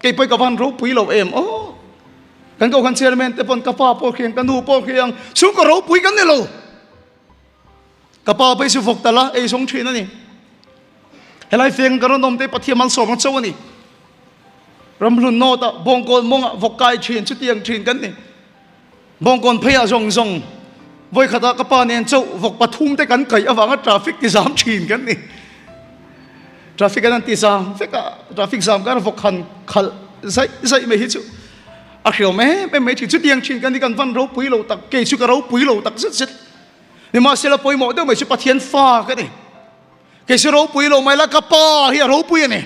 Kei pawi ka van ropui lo em aw. Kan kohhran chairman te pawn ka pa pawh khi ang, ka nu pawh khi ang, chhungkaw ropui kan ni lo. Ka pa pawh hi chu vawk tal a ei zawng thin a ni. Helai feng ka rawn awm te Pathian malsawm ang chauh a ni. Ramhlun nawtah bawngkawn mawngah vawk kai thin chutiang thin kan ni. Bawngkawn pheiah zawng zawng vawikhatah ka pa nen chauh vawk pathum te kan kaih avanga traffic ti zam thin kan ni. Traffic an an ti zam vek a, traffic zam kar vawk han khalh zaih zaih mai hi chu a hriawm em em mai thin. Chutiang thin kan ni kan van ropui lo tak, kei chu ka ropui lo tak zet zet. Nimahsela pawimawh deuh mai chu Pathian fa ka ni. Kei chu ropui lo mai la ka pa hi a ropui a ni.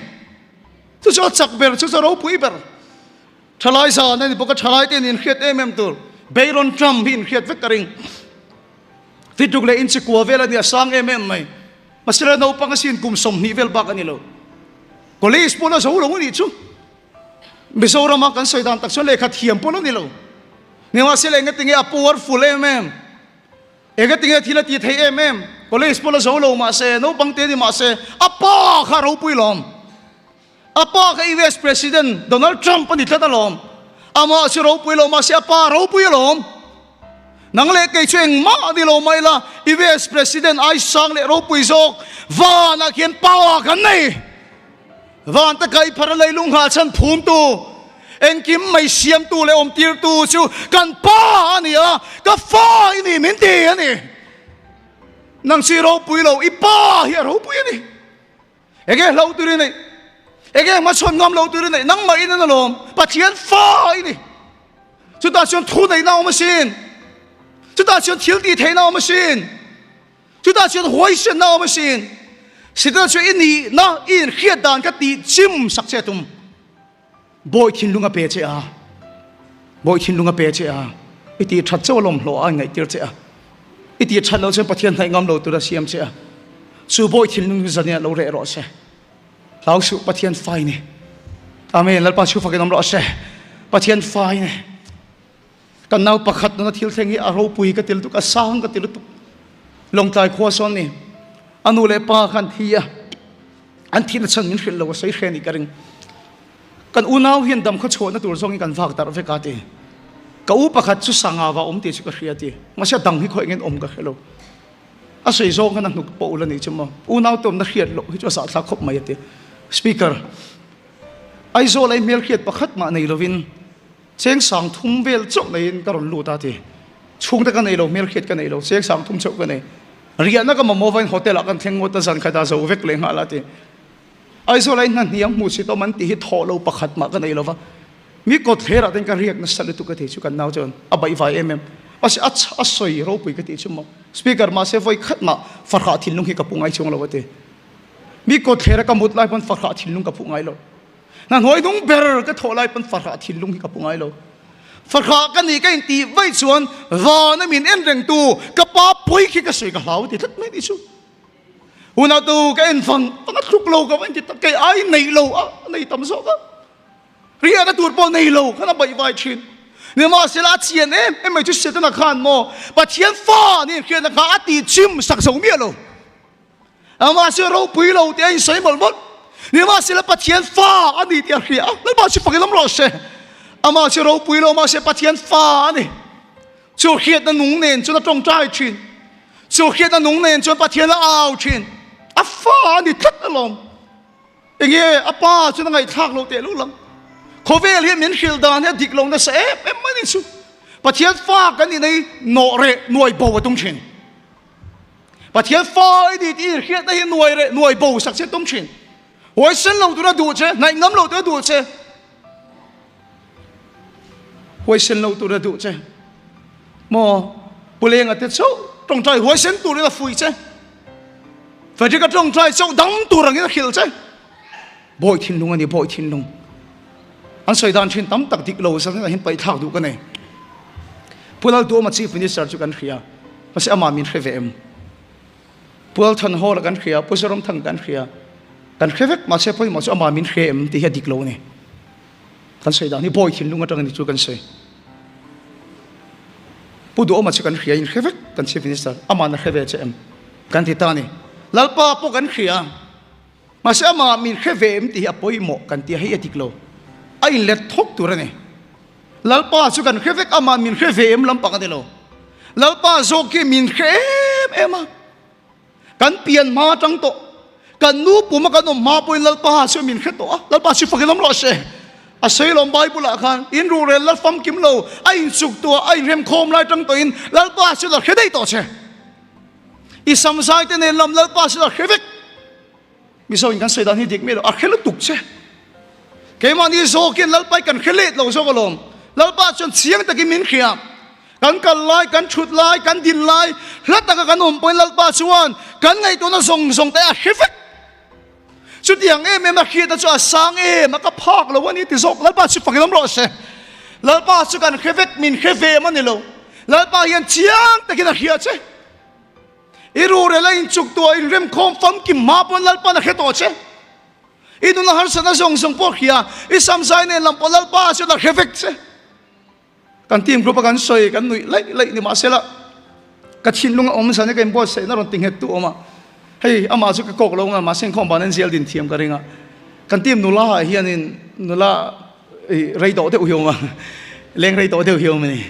Chu chu a chak ber, chu chu a ropui ber. Thalai zan a ni bawk a, thalai te in inhriat em em tur. Bayron Trump hi inhriat vek ka ring. Fituk leh inchikua vel a ni, a sang em em mai. Mahsela naupang asin kum 20 vel bak a ni lo. College pawh la zo lo a nih chu. Mizorama kan sawi dan tak chuan lehkha thiam pawh la ni lo. Nimahsela engatinge a powerful em em? Engatinge thil a ti thei em em? College pawh la zo lo mahse, naupang te ni mahse, a pa kha a ropui lawm. A pa kha US President Donald Trump a ni tlat alawm. Amah chu ropui lo mahse a pa ropui alawm. Nang leh kei chu engmah a ni lo mai la, US President ai sang leh ropui zawk vanah khian pa kan nei. Van te kai phar a leilung nghal chhan phumtu, engkim mai siamtu leh awmtirtu chu kan pa a ni a, ka fa i ni min ti a ni. Nang chu i ropui lo, i pa hi a ropui a ni. Enge hlo tur i neih? Enge hmachhawn ngam lo tur i neih? Nangmah in an alawm. Pathian fa i ni. Chutah chuan thu neihna a awm asin. Chutah chuan thil tih theihna a awm asin. Chutah chuan huaisenna a awm asin. Setana chuan i nihna i inhriat dan ka tih chim sak che a tum. Bawi thinlung a pe che a. Bawi thinlung a pe che a. I tih that chauh alawm hlawh a ingaihtir che a. I tih that loh chuan Pathian hnaih ngam lo tur a siam che a. Chu bawi thinlung chu zaniah lo reh rawh se. Hlau suh Pathian fai ni. Amen. Lalpa chu fakin awm rawh se. Pathian fai ni. Kan nau pakhat nuna thil thleng hi a ropui ka ti lutuk, a sang ka ti lutuk. Lawngtlai khua sawn ni. A nu leh pa khan thi a. An thihna chhan min hrilh lo a sawi hre ni ka ring. Kan unau hian dam khaw chhuahna tur zawngin kan vak darh vek a ti. Ka u pakhat chu sanga va awm tih chu ka hria ti. Mahse a dang hi khaw engin awm ka hre lo. A sawi zawng khan a hnuk pawh ul a nih chu maw. Unau te awmna hriat loh hi chu a zahthlak khawp mai a ti. Speaker, Aizawl ai hmelhriat pakhat mah nei lovin cheng sang thum vel chauh neiin ka rawn lut a ti. Chhungte ka nei lo, hmelhriat ka nei lo, cheng sang thum chauh ka nei. Riahna ka mamawh vain hotel ah kan thleng ngawt a, zan khat ah zo vek leh nghal a ti. Aizawl ai hna hniam hmuh si tawm an tih hi thawh lo pakhat mah ka nei lova. Mi kawt thler ah ten ka riak nasa lutuk ka ti chu kan nau chuan a baih vai em em. Mahse a a sawi ropui ka tih chu maw. Speaker mahse vawi khat mah farhah thinlung hi ka pu ngai chuang lo a ti. Mi kawt thler a ka mut lai pawn farhah thinlung ka phu ngai lo. Hna hnuai dung ber ka thawh lai pawn farhah thinlung hi ka pu ngai lo. Farhah ka nih ka intih vaih chuan vana min en rengtu ka pa pawi khi ka sawi ka hlau ti tlat mai ni chu. Hunah tu ka en fang fang a tluk lo ka va inti tak kei ai nei lo a nei tam zawk a. Riahna tur pawh nei lo khan a baih vai thin. Nimahsela a chian em em mai chu Setana khan maw Pathian fa nih hriatna kha a tih chim sak zo miah lo. Amah chu ropui lo tih a insawi mawlh mawlh. Nimahsela Pathian fa a ni tih a hria a, Lalpa chu fakin awm rawh se. Amah chu ropui lo mahse Pathian fa a ni. Chu hriatna nung nen chuan a tawngtai thin. Chu hriatna nung nen chuan Pathian a au thin. A fa a ni tlat alawm. Enge a pa chuan a ngaihthlak lo teh luh lang. Khawvel hian min hrilh dan hi a dik lo nasa em em mai ni chu. Pathian fa kan nih nei nawh reh nuai bo a tum thin. Pathian fa i ni tih i hriatna hi nuai reh nuai bo sak che tum thin. Huaisen lo tura duh che, hnaih ngam lo tura duh che. Huaisen lo tura duh che. Maw Pulenga te chauh tawngtai huaisen turin a fuih che. Frederick a tawngtai chauh dang tur angin a hrilh che. Bawi thinlung a ni, bawi thinlung. An sawi dan thin tam tak dik lo zan hin paih thlak duh ka nei. Pu Lalduama Chief Minister chu kan hria. Mahse amah min hre ve em? Pu Lalthanhawla kan hria, Pu Zoramthang kan hria. Kan hre vek mahse pawimawh chu amah min hre em tih hi a dik lo a ni. Kan sawi dan hi bawi thinlung atang a ni chu kan sawi. Pu Duhawma chu kan hria in hre vek kan Chief Minister amah na hre ve che em? Kan ti ta a ni. Lalpa pawh kan hria. Mahse amah min hre ve em tih hi a pawimawh kan ti a, hei a dik lo. A inlet thawk tur a ni. Lalpa chu kan hre vek, amah min hre ve em lampang a ni lo. Lalpa zawk hi min hre em em a. Kan pian hma atang tawh, kan nu pum a kan awm hma pawhin Lalpa chu min hre tawh a. Lalpa chu fakin awm rawh se. A sawi lawm Bible ah khan in ruhrel la famkim lo, a inchuk tuah, a inremkhawm lai tang tawhin Lalpa chu la hre daih tawh che. I samzai te nen lam Lalpa chu a hre vek. Mizo in kan sawi dan hi dik miah lo, a hre lutuk che. Keimahni zawkin Lalpa hi kan hre let lo zawk alawm. Lalpa chuan chiang takin min hria. Kan kal lai, kan thut lai, kan din lai, hla taka kan awm pawhin Lalpa chuan kan ngaihtuahna zawng zawng te a hre vek. Chutiang em em a hriatna chu a sang em a, ka phak lo a ni ti zawk. Lalpa chu fakin awm rawh se. Lalpa chu kan hre vek, min hre ve em a ni lo. Lalpa hian chiang takin a hria che. I rurel a inchuk tuah inremkhawm famkim hma pawn Lalpa'n a hre tawh che. I nuna harsatna zawng zawng pawh hria, i samzai nen lam pawh Lalpa chuan a hre vek che. Kan team group a kan sawi kan nuih laih laih ni mahsela ka thinlung a awm zan hi ka inbuatsaihna rawn ti nghet tu awm a. Hei amah chu ka kawk lo nga mahse inkhawm ban en zial din thiam ka ring a. Kan team nula ah hianin nula i rei tawh deuh hi awm a, leng rei tawh deuh hi awm a ni.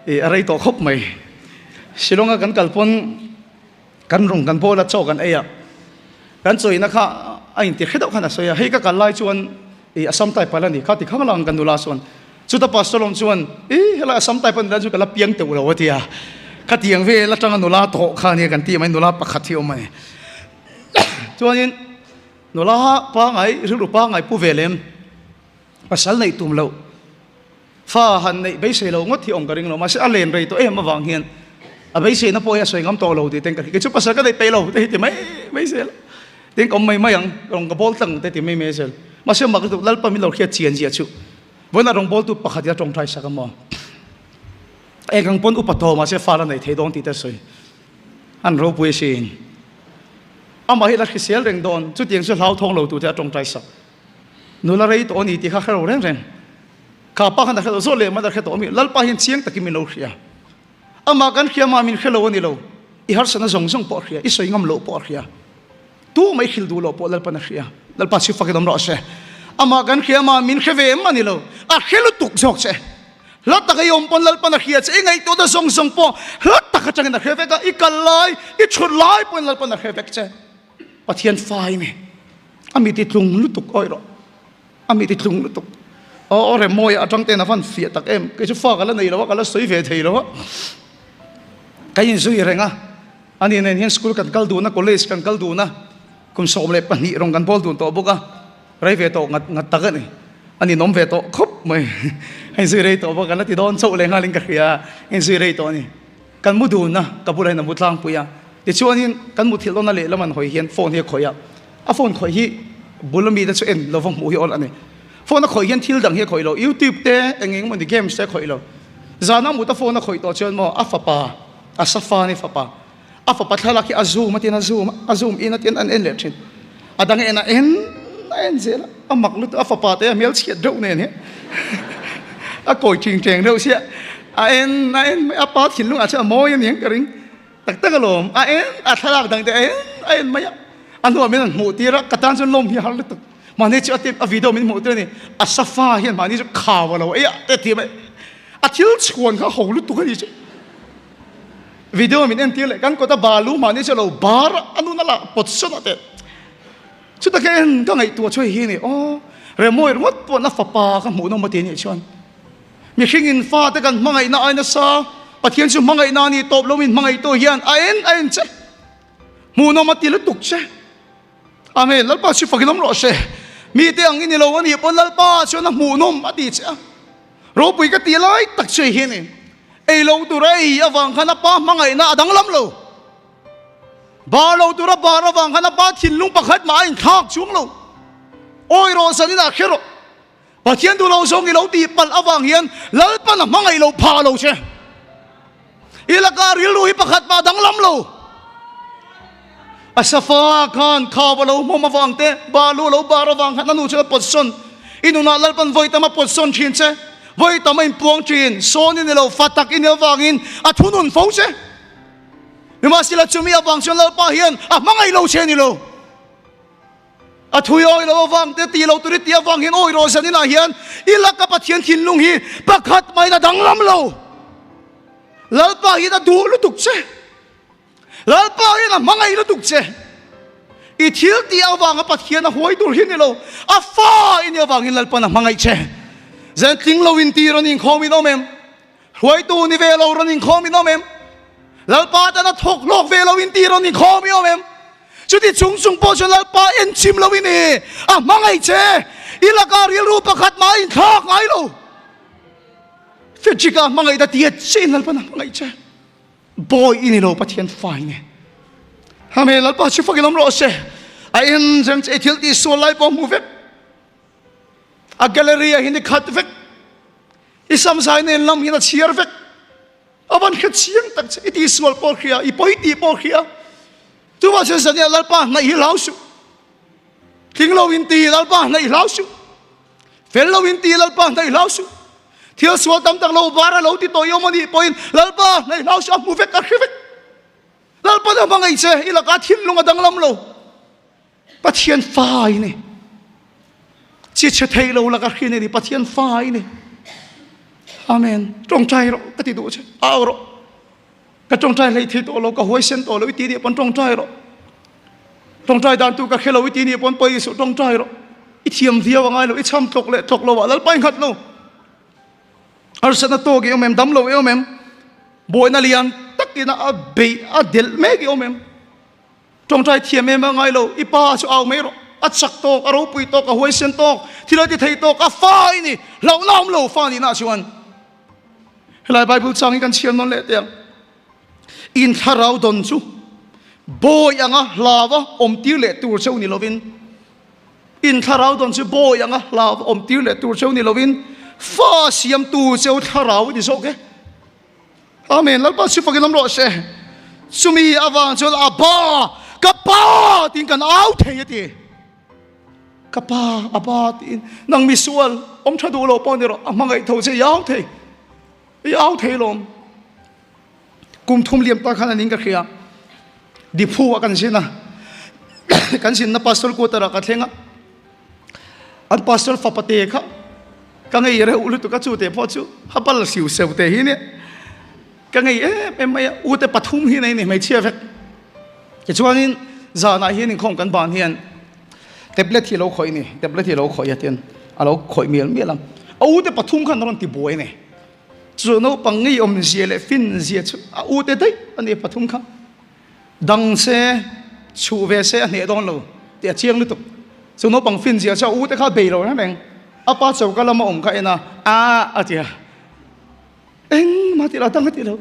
I a rei tawh khawp mai. Shillong a kan kal pawn kan rawng kan bawl a chaw kan ei a, kan chawina kha a inti hre deuh khan a sawi a, hei ka kal lai chuan i Assam type pal a ni kha ti khang lang kan nula chuan chuta pastor lawm chuan i helai Assam type a ni lai chu ka la piang teuh lo a ti a. Khatiang vel atanga nula tawh kha nia kan tih mai nula pakhat hi awm a ni. Chuanin nula pangai rilru pangai pu ve lem pasal neih tum loh fa han neih beisei lo ngawt hi awm ka ring lo mahse a len rei tawh em avang hian a beiseina pawh hi a sawi ngam tawh lo tih ten ka hria kei chu pasal ka neih peih lo te hi ti mai mai zel tin ka awm mai mai ang rawng ka bawl tlang te ti mai mai zel mahse mak lutuk Lalpa min lo hriat chian zia chu vawiinah rawng bawltu pakhat hi a tawngtai sak a maw eng ang pawn upa tawh mahse fa la neih thei dawn tih te a sawi an ropui asin amah hi la hrisel reng dawn chutiang chu hlauthawng lo tur te a tawngtai sak Nula rei tawh a ni tih kha hre lo reng reng. Kha pa khan a hre lo zawt leh mai a hre tawh a mi. Lalpa hian chiang takin min lo hria. Amah kan hria mah min hre lo a ni lo. I harsatna zawng zawng pawh a hria, i sawi ngam loh pawh a hria. Tu mai hrilh duh loh pawh Lalpan a hria. Lalpa chhip fakin awm rawh se. Amah kan hria mah min hre ve em a ni lo. A hre lutuk zawk che. Hla taka i awm pawn Lalpan a hria che. I ngaihtuahna zawng zawng pawh hla tak atangin a hre vek a. I kal lai, i thut lai pawhin Lalpan a hre vek che. Pathian fai mi. A mi ti tlung lutuk awih rawh. A mi ti tlung lutuk. Aw aw rem mawi atang ten a van fiah tak em. Kei chu fa ka la nei lo a, ka la sawi ve thei lo a. Ka inzui reng a. Ani nen hian school kan kal dun a, college kan kal dun a. Kum 12 rawng kan bawl dun tawh bawk a. Rei ve tawh ngat ngat tak a ni. A ninawm ve tawh khawp mai. A inzui rei tawh bawk a, la ti dawn chauh leh nghalin ka hria. A inzui rei tawh a ni. Kan mu dun a, ka bulah hian a mu tlangpui a. Tichuanin kan muthilh dawna lehlam an hawi hian phone hi a khawih a. A phone khawih hi bul ami te chu en lova hmuh hi awl a ni. Phone a khawih hian thil dang hi a khawih lo, YouTube te eng eng emawni games te a khawih lo. Zana mut a phone a khawih tawh chuan maw a fapa, a safa ni fapa, a fapa thlalak hi a zoom a tin a zoom a, a zoom in a tin an en leh thin. A dang en a en a en zel a, a mak lutuk a fapa te a hmel chhiat deuh nen hi a kawi ching cheng deuh sia a en a en mai a pa thinlung ah chuan a mawi a ni ang ka ring. Tak tak alawm, a en, a thlalak dang te a en, a en mai a, a hnuah min rawn hmuh tir a, ka tan chuan lawm hi a har lutuk. Mahni chu a tip, a video min hmuh tir a ni, a safa hian mahni chu khau a lo ei a te ti mai, a thil chhuan kha ho lutuk a ni chu. Video min en tir leh kan kawt a balu mahni chu a lo bar a, a nun a lah pawt sawn a te. Chuta ka en ka ngaihtuah chu hei hi a ni, aw Remawi ringawt pawh na fapa ka hmuh nawm a ti a nih chuan. Mihringin fate kan hmangaihna ai nasa, Pathian chu hmangaihna a ni tawp lo min hmangaihtu hian a en a en che. Hmuhnawm a ti lutuk che. Amen. Lalpa chu fakin awm rawh se. Mite ang i ni lo a nih pawn Lalpa chuan a hmuhnawm a ti che a. Ropui ka tih lai tak che hi a ni. Ei lo tur a ei avang khan a pa hmangaihna a danglam lo. Bar lo tura bar avang khan a pa thinlung pakhat mah a inthlak chuang lo. Awi rawh zanin ah kher rawh. Pathian duh lo zawng i lo tih palh avang hian Lalpan a hmangaih lo phah lo che. I laka rilru hi pakhat mah danglam lo. A safa khan khaw a lo hmawm avang te, balu a lo bar avang khan a nu chu a pawt sawn. I nunah Lalpan vawi tam a pawt sawn thin che. Vawi tam a inpuang thin. Sawn i ni lo, fa tak i nih avangin a thunun fo che. Nimahsela chumi avang chuan Lalpa hian a hmangaih lo che a ni lo. A thui awi lo avang te ti lo tur i tih avang hian awi rawh zanin ah hian i laka Pathian thinlung hi pakhat mahin a danglam lo. Lalpa hian a duh lutuk che. Lalpa hian a hmangaih lutuk che. I thil tih avanga Pathian a huai tur hi ni lo. A fa i nih avangin Lalpan a hmangaih che. Zan tling lo in ti rawn inkhawm in awm em? Hruaitu ni ve lo rawn inkhawm in awm em? Lalpa tan a thawk hlawk ve lo in ti rawn inkhawm i awm em? Chuti chung chung pawh chuan Lalpa en chim lo in i a hmangaih che. I lakah rilru pakhat mah a inthlak ngai lo. Fedrick-a hmangaih ta tiat che in Lalpan a hmangaih che. Bawi i ni lo Pathian fa i ni. Amen. Lalpa chu fakin awm rawh se. A en reng che i thil tih sual lai pawh hmu vek. A gallery ah hian i khat vek. I samzai nen lam hian a chhiar vek. A van hre chiang tak che. I tihsual pawh hria, i pawi tih pawh hria. Chuvang chuan zania Lalpa hnaih hi hlau suh. Tling lo in ti Lalpa hnaih hlau suh. Fel lo in ti Lalpa hnaih hlau suh. Thil sual tam tak lo var a lo ti tawh i awm a nih pawhin Lalpa hnaih hlau suh, a hmu vek, a hre vek. Lalpa na hmangaih che, i lakah thinlung a danglam lo. Pathian fa i ni. Chi chhe thei lo laka hrin i ni. Pathian fa i ni. Amen. Tawngtai rawh ka ti duh che. Au rawh. Ka tawngtai hlei thei tawh lo, ka huaisen tawh lo i ti nih pawn tawngtai rawh. Tawngtai dan tu ka hre lo i ti nih pawn pawi suh tawngtai rawh. I thiam viau a ngai lo, i cham tlawk leh tlawk lo ah Lalpa i nghat lo. Harsatna tawk i awm em, dam lo i awm em? Buaina lian tak tina a bei a delh mek i awm em? Tawngtai thiam em a ngai lo, i pa chu au mai rawh. A chak tawk, a ropui tawk, a huaisen tawk, thil a ti thei tawk, a fa i ni. Hlauhna awm lo fa nihna chuan helai Bible chang hi kan chhiar nawn leh teh ang. In thlarau dawn chu bawi anga hlava awm tir leh tur cheu ni lovin, in thlarau dawn chu bawi anga hlava awm tir leh tur cheu ni lovin, fa siamtu cheu thlarau i ni zawk e. Amen. Lalpa chu fakin awm rawh se. Chumi avang chuan Abba, ka pa tiin kan au thei a ti. Ka pa, Abba tiin nang misual awm tha duh lo pawh ni rawh, a hmangaih tho che i au thei. I au thei lawm. Kum thum liam ta khan anin ka hria. Diphu a kan zin a. Kan zinna pastor quarter ah ka thleng a. An pastor fapa te kha ka ngei reuh lutuk a, chu te pawh chu a bal siu seu te hi nia. Ka ngei em em mai a, u te pathum hi nei ni hmeichhia vek. Tichuanin zanah hian inkhawm kan ban hian tablet hi a lo khawih ni, tablet hi a lo khawih a tian a lo khawih mial mial a. A u te pathum khan a rawn ti buai a ni. Chu naupang ngei awmzia leh finzia chu a u te daih a ni pathum kha. Dang se, chhuh ve se a hneh dawn lo tih a chiang lutuk. Chu naupang fin zia chu a u te kha bei lo reng reng. A pa choka lama awm kha en a, a a ti a. Engmah tih lo, dang a tih lo.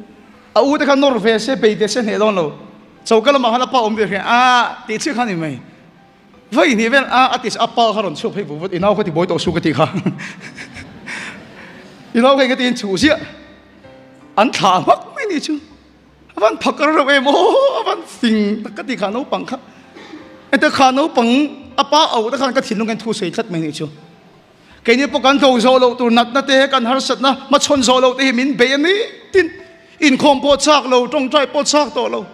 A u te kha nawr ve se, bei ve se hneh dawn lo. Choka lamah khan a pa awm ve hria, a tih chiah kha a ni mai. Vawi hnih vel a a ti a pa kha rawn chhuak phei vut vut, i nau kha ti buai tawh su ka tih kha. I nau kha eng ka tiin chhuh ziah. An thlah hmak mai ni chu. A van phakar reuh em aw, a van fing tak ka ti kha naupang kha. Heta kha naupang a pa auh te khan ka thinlung hian thu sawi tlat mai nih chu. Keini pawh kan tho zawh loh tur natna te kan harsatna hmachhawn zawh loh te hi min bei a ni tin inkhawm pawh chak lo, tawngtai pawh chak tawh lo,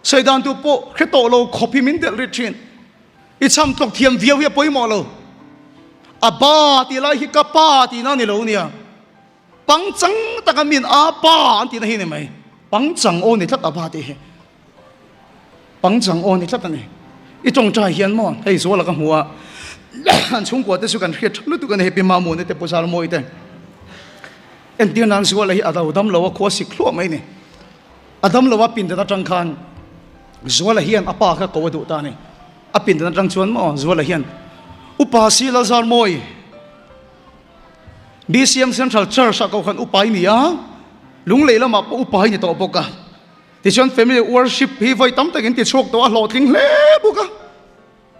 sawi dan tur pawh hre tawh lo khawp hi min delh rit thin. I cham tlawk thiam viau hi a pawimawh lo. A ba tih lai hi ka pa tihna a ni lo nia. Pangchang taka min a pa an tihna hi ni mai. Pangchang aw ni tlat a pa tih hi. Pangchang aw ni tlat a ni. I tawngtai hian maw hei zuala ka hmu a, an chhungkua te chu kan hriat tha lutuk a ni hei Pi Mamuni te Pu Zarmawi te. Entir nan zuala hi a do dam lo a khua sik hluah mai ni. A dam lo a pindan atang khan zuala hian a pa kha ko a duh ta a ni. A pindan atang chuan maw zuala hian Upa si Lalzarmawi, BCM Central Church ah kohhran upa i ni a, Lunglei lamah pawh upa i ni tawh bawk a. Tichuan Family Worship hi vawi tam takin ti chhuak tawh a hlawhtling hle bawk a.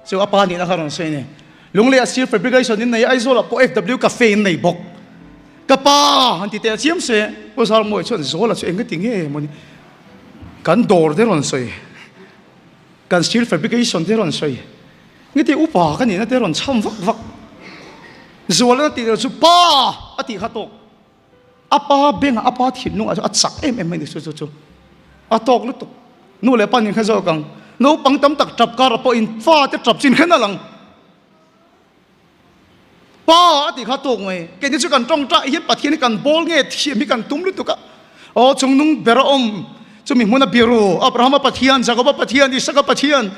Chu a pa nihna kha rawn sawi a ni. Lunglei ah Steel Fabrication in nei a, Aizawl ah pawh FW Cafe in nei bawk. Ka pa han ti teh chiam se, Pu Zarmawi chuan Zawla chu eng ka ti nge maw ni? Kan dawr te rawn sawi, kan Steel Fabrication te rawn sawi. Nge tih upa ka nihna te rawn chham vak vak. Zualna tih loh chu pa a tih kha tawk. A pa bengah a pa thinlungah chu a chak em em mai ni chu chu chu. A tawk lutuk. Nu leh pa nin kha zawk ang. Naupang tam tak tap kar pawhin fa te tap chin khen a lang. Pa a tih kha tawk mai. Keini chu kan tawngtai hian Pathian hi kan bawl nge thiam hi kan tum lutuk a. Aw chungnung ber a awm chumi hmuna biru Abrahama Pathian, Jakoba Pathian, Isaka Pathian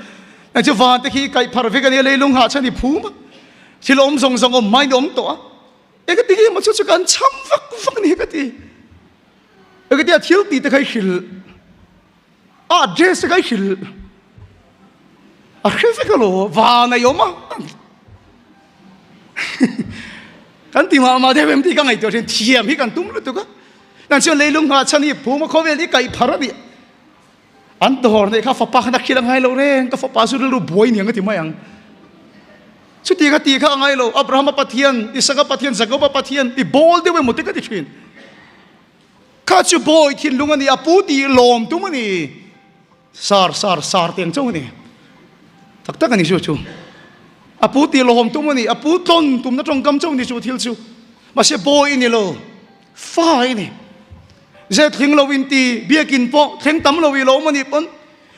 Eng chu van te khi kaih phar vek a nia leilung hah chuan i phum a, thil awm zawng zawng awm hmain i awm tawh a, eng ka ti nge maw chu chu kan cham vak vak ni hi ka ti. Eng ka ti a thil tih te kha i hrilh a address te kha i hrilh a hre vek alo van a i awm a kan ti mah mah deuh em tih ka ngaihtuah thin thiam hi kan tum lutuk a, nang chuan leilung hah chuan i phum a khawvel hi kaih phar a nih. An dawr neih kha fapa khan a khil a ngai lo reng, ka fapa chu rilru buai niang a ti mai ang. Chuti ka tih kha a ngai lo, Abrahama Pathian, Isaka Pathian, Jakoba Pathian i bawl deuh emaw te ka ti thin. Kha chu bawi thinlung a ni, a pu tih lawm tum a ni. Sar sar sar teng chauh a ni. Tak tak a ni chu chu. A pu tih lawm tum a ni, a pu tlawn tumna tawngkam chauh a ni chu thil chu. Mahse bawi i ni lo. Fa i ni. Ze thling lo in ti biakin pawh thleng tam lo i lo awm a nih pawn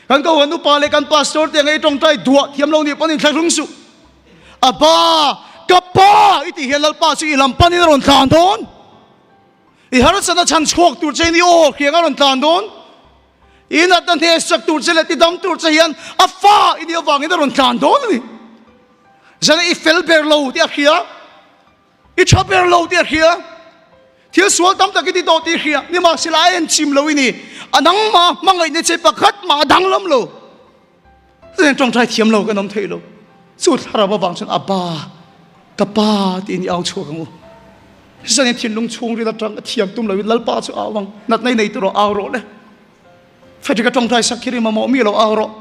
kan Kohhran upa leh kan pastor te ang ei tawngtai duah thiam lo nih pawn in thlahrung suh. A ba, ka pa i tih hian Lalpa chu i lam panin a rawn tlan dawn. I harsatna chhan chhuak tur che in i aw hriang a rawn tlan dawn. I natna hneh sak tur che leh tidam tur che hian a fa i nih avangin a rawn tlan dawn a ni. Zan i fel ber lo tih a hria. I tha ber lo tih a hria. Thil sual tam tak i ti tawh tih a hria. Nimahsela a en chim lo i ni. A nangma hmangaihna che pakhat mah a danglam lo. Chuan tawngtai thiam lo kan awm thei lo. Chu thlarau avang chuan Abba, ka pa tiin i au chhuak ang u. Zanin thinlung chhungril atang a thiam tum loin Lalpa chu au ang. Natna i nei tur rawh, au rawh le. Frederick a tawngtai sak khi ri mamawh mi lo au rawh.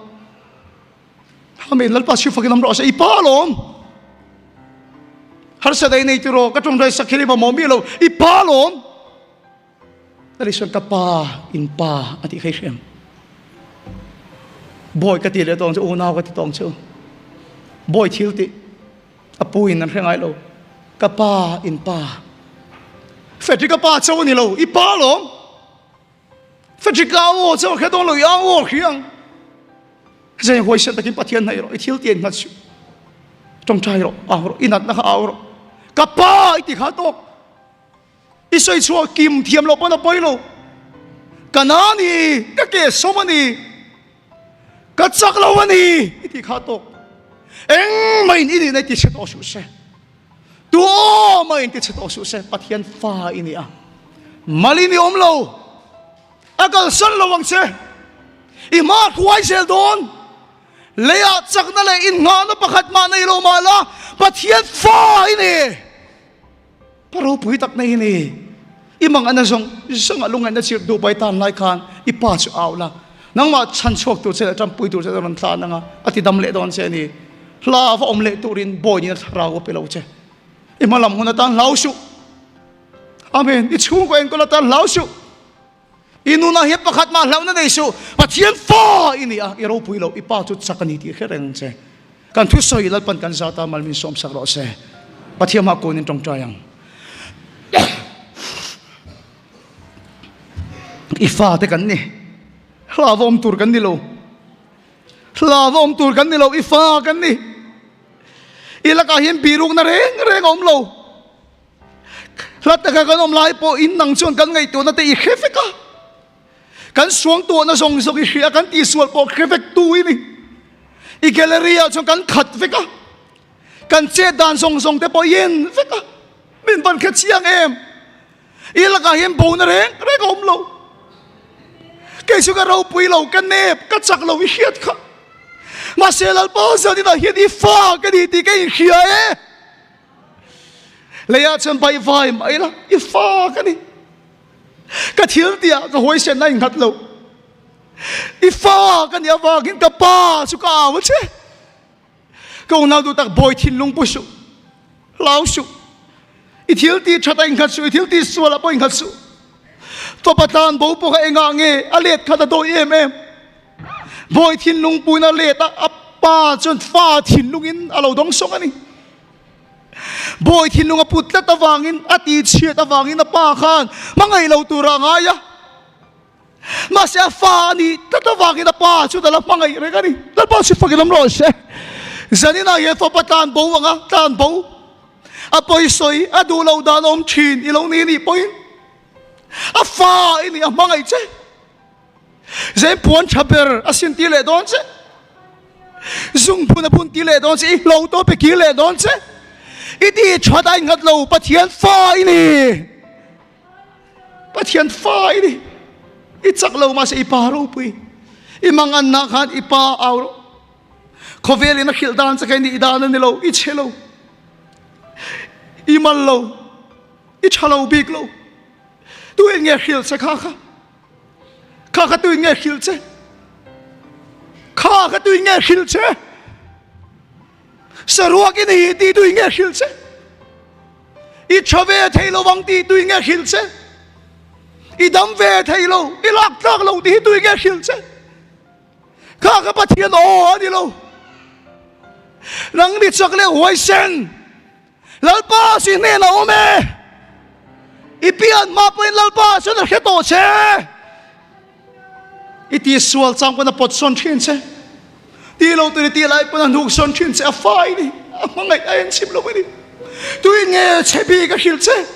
Amen. Lalpa chu fakin awm rawh se. I pa alawm. Harsa dai nei tur rawh, ka tawngtai sak khi ri mamawh mi lo. I pa alawm. Tali chuan ka pa in pa a tih kha i hriam. Bawi ka ti leh tawng chu unau ka ti tawng chu. Bawi thil tih a pu in an hre ngai lo. Ka pa in pa. Frederick ka pa cho ni lo i pa lawm. Frederick ka aw cho hre dawn lo i aw hriang. Zai huaisen takin Pathian hnaih rawh i thil ti in nghat suh. Tawngtai rawh au rawh i natna kha au rawh. Ka pa i ti kha tawk. I sawi chhuah kim thiam loh pawn a pawi lo. Ka na a ni, ka ke sawm a ni, ka chak lo a ni i tih kha tawk. Engmah in i nihna i ti chhe tawh suh se. Tu awmah in ti chhe tawh suh se. Pathian fa i ni a, mal in i awm lo. A kalsan lo ang che. I hma hruai zel dawn. Leiah chakna leh innghahna pakhat mah nei lo mah la, Pathian fa i ni. Ka ropui tak nei ni. I mang ana zawng zawng a lungaihna chirh duh pai tan lai khan i pa chu au la. Nangmah chhan chhuak tur che leh tanpui tur che rawn tlan anga a ti dam leh dawn che a ni. Hla va awm leh turin bawi nina thlarau a pe lo che. I hma lam hun atan hlau suh. Amen. I chhungkaw enkawl atan hlau suh. I nunah hian pakhat mah hlauhna nei suh. Pathian fa i ni a, i ropui lo, i pa chu chak a ni tih hre reng che. Kan thusawi Lalpan kan zata mal min sawmsak rawh se. Pathian hmah kunin tawngtai ang. I fate kan ni. Hlauhawm tur kan ni lo. Hlauhawm tur kan ni lo, i fa kan ni. I lakah hian birukna reng reng a awm lo. Hla taka kan awm lai pawh in nang chuan kan ngaihtuahna te i hre vek a, kan suangtuahna zawng zawng i hria kan tihsual pawh hre vek tu i ni. I gallery ah chuan kan khat vek a, kan chet dan zawng zawng te pawh i en vek a, min van kha chiang em. I lakah hian bona reng reng a awm lo. Kei chu ka ropui lo, ka nep, ka chak lo i hriat kha. Mahse Lalpa zaninah hian i fa ka ni tih ka inhria e. Leiah chuan bai vai mai la, i fa ka ni. Ka thil tihah ka huaisen a inghat lo. I fa ka nih avangin ka pa chu ka au a che. Ka unau duh tak bawi thinlung pu suh, hlau suh. I thil tih that a inghat suh, i thil tih sual ah pawh inghat suh. Fapa tlan bo pawh kha engah nge a let khat a dawi em em. Bawi thinlung puin a let a, a pa chuan fa thinlungin a lo dawng sawng a ni. Bawi thinlung a put tlat avangin, a tihchhiat avangin a pa khan hmangaih lo tura a ngai a. Mahse a fa a nih tlat avangin a pa chu dala hmangaih reng a ni. Lalpa chu fakin awm rawh se. Zaninah hian fapa tlan bo anga tlan bo a pawisawi a duh loh dan awm thin i lo ni nih pawhin a fa i nih a hmangaih che. Zeng puan tha ber a sin ti leh dawn che. Zung phun a phun ti leh dawn che. I hlo tawh pe kir leh dawn che. I ti that a inghat lo Pathian fa i ni. Pathian fa i ni. I chak lo mahse i pa ropui. I mangan na khan i pa au ro. Khawvel in a hrilh dan che kha i nih dan a ni lo. I chhe lo. I mal lo. I tha lo bik lo. Tu in nge hrilh che kha kha? Kha kha tuin nge hrilh che? Kha kha tuin nge hrilh che? Saruak i ni ti tuin nge hrilh che? I tha ve thei lo vang ti tuin nge hrilh che? I dam ve thei lo, i lak tlak lo ti hi tuin nge hrilh che? Kha kha Pathian aw a ni lo. Nang mi chak leh huaisen Lalpa si hnenah a awm e. I pian hma pawhin Lalpa chuan a hre tawh che. I ti sual chang pawn a pawt sawn thin che. Ti lo tur i ti lai pawn a hnuk sawn thin che. A fai ni. A hmangaih a enchim lo a ni. Tuin nge chhe bik a hrilh che?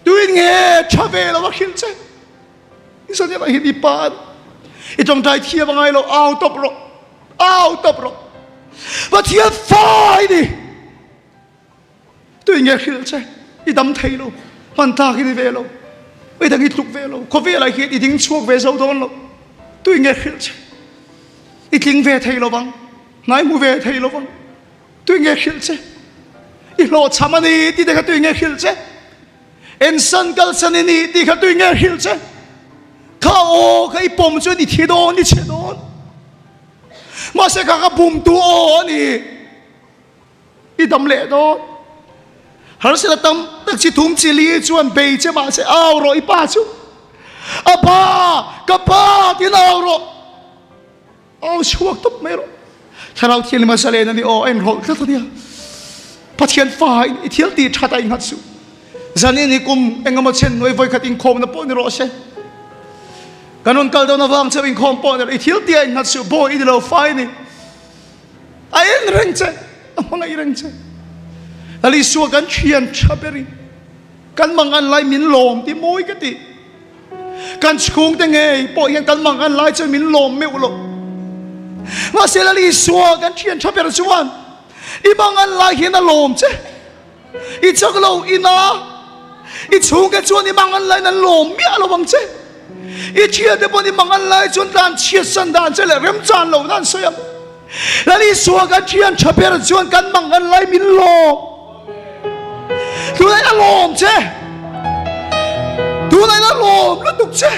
Tuin nge tha ve lo a hrilh che? I zawn em ah hian i pa i tawngtai thiam a ngai lo. Au tawp rawh. Au tawp rawh. Pathian fa i ni. Tui nge hrilh che. I dam thei lo. Hman tlak i ni ve lo. Mi dang i tluk ve lo. Khawvelah hian i ding chhuak ve zo dawn lo. Tui nge hrilh che? I tling ve thei lo vang. Hnai hmu ve thei lo vang. Tui nge hrilh che? I hlawhchham a ni tih te kha tui nge hrilh che? Ensan kalsan i ni tih kha tui nge hrilh che? Kha aw kha i pawm chuan i thi dawn, i chhe dawn. Mahse kha ka bumtu aw a ni. I dam leh dawn. Harsat a tam tak chi thum chi li chuan bei che mahse au rawh i pa chu. A pa, ka pa tiin au rawh. Au chhuak tawp mai rawh. Thlarau Thianghlim a zalen a ni aw, a inrawlh tlat a nia. Pathian fa in i thil tih that a inghat suh. Zanin hi kum engemaw chen hnuai vawikhat inkhawmna pawh ni rawh se. Kan rawn kal dawn avang cheu inkhawm pawh ni rawh. I thil tih a inghat suh, bawi i ni lo, fa i ni. A en reng che, a hmangaih reng che. Lal Isua kan thian tha berin kan mangan lai min lawm ti mawi ka ti. Kan chhungte ngei pawh hian kan mangan lai chuan min lawm meuh lo. Mahse Lal Isua kan thian tha ber chuan i mangan lai hian a lawm che. I chak lo ina i chhungte chuan i mangan laiin an lawm miah lo ang che. I thiante pawhin i mangan lai chuan tlan chhiat san dan che leh remchan lo dan sawi ang. Lal Isua kan thian tha ber chuan kan mangan lai min lawm. Tunah a lawm che. Tunah a lawm lutuk che.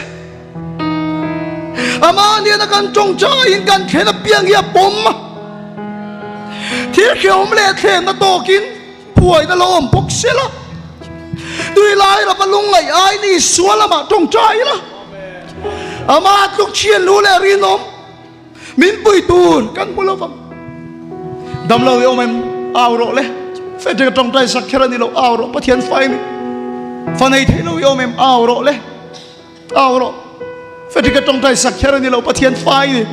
Amah hnena kan tawngtaiin kan thlen apiang hi a pawm a. Thil hrehawm leh thlenna tawkin phuaina lo awm bawk se la. Tui lai rapa lungngaih aiin Isua lamah tawngtai ila. Amah tluk thian lu leh rinawm min pui tur kan hmu lo vang. Damlo i awm em? Au rawh le. Fedrick a tawngtai sak kher a ni lo. Au rawh Pathian fa i ni. Fa nei thei lo i awm em? Au rawh le. Au rawh. Fedrick a tawngtai sak kher a ni lo, Pathian fa i ni.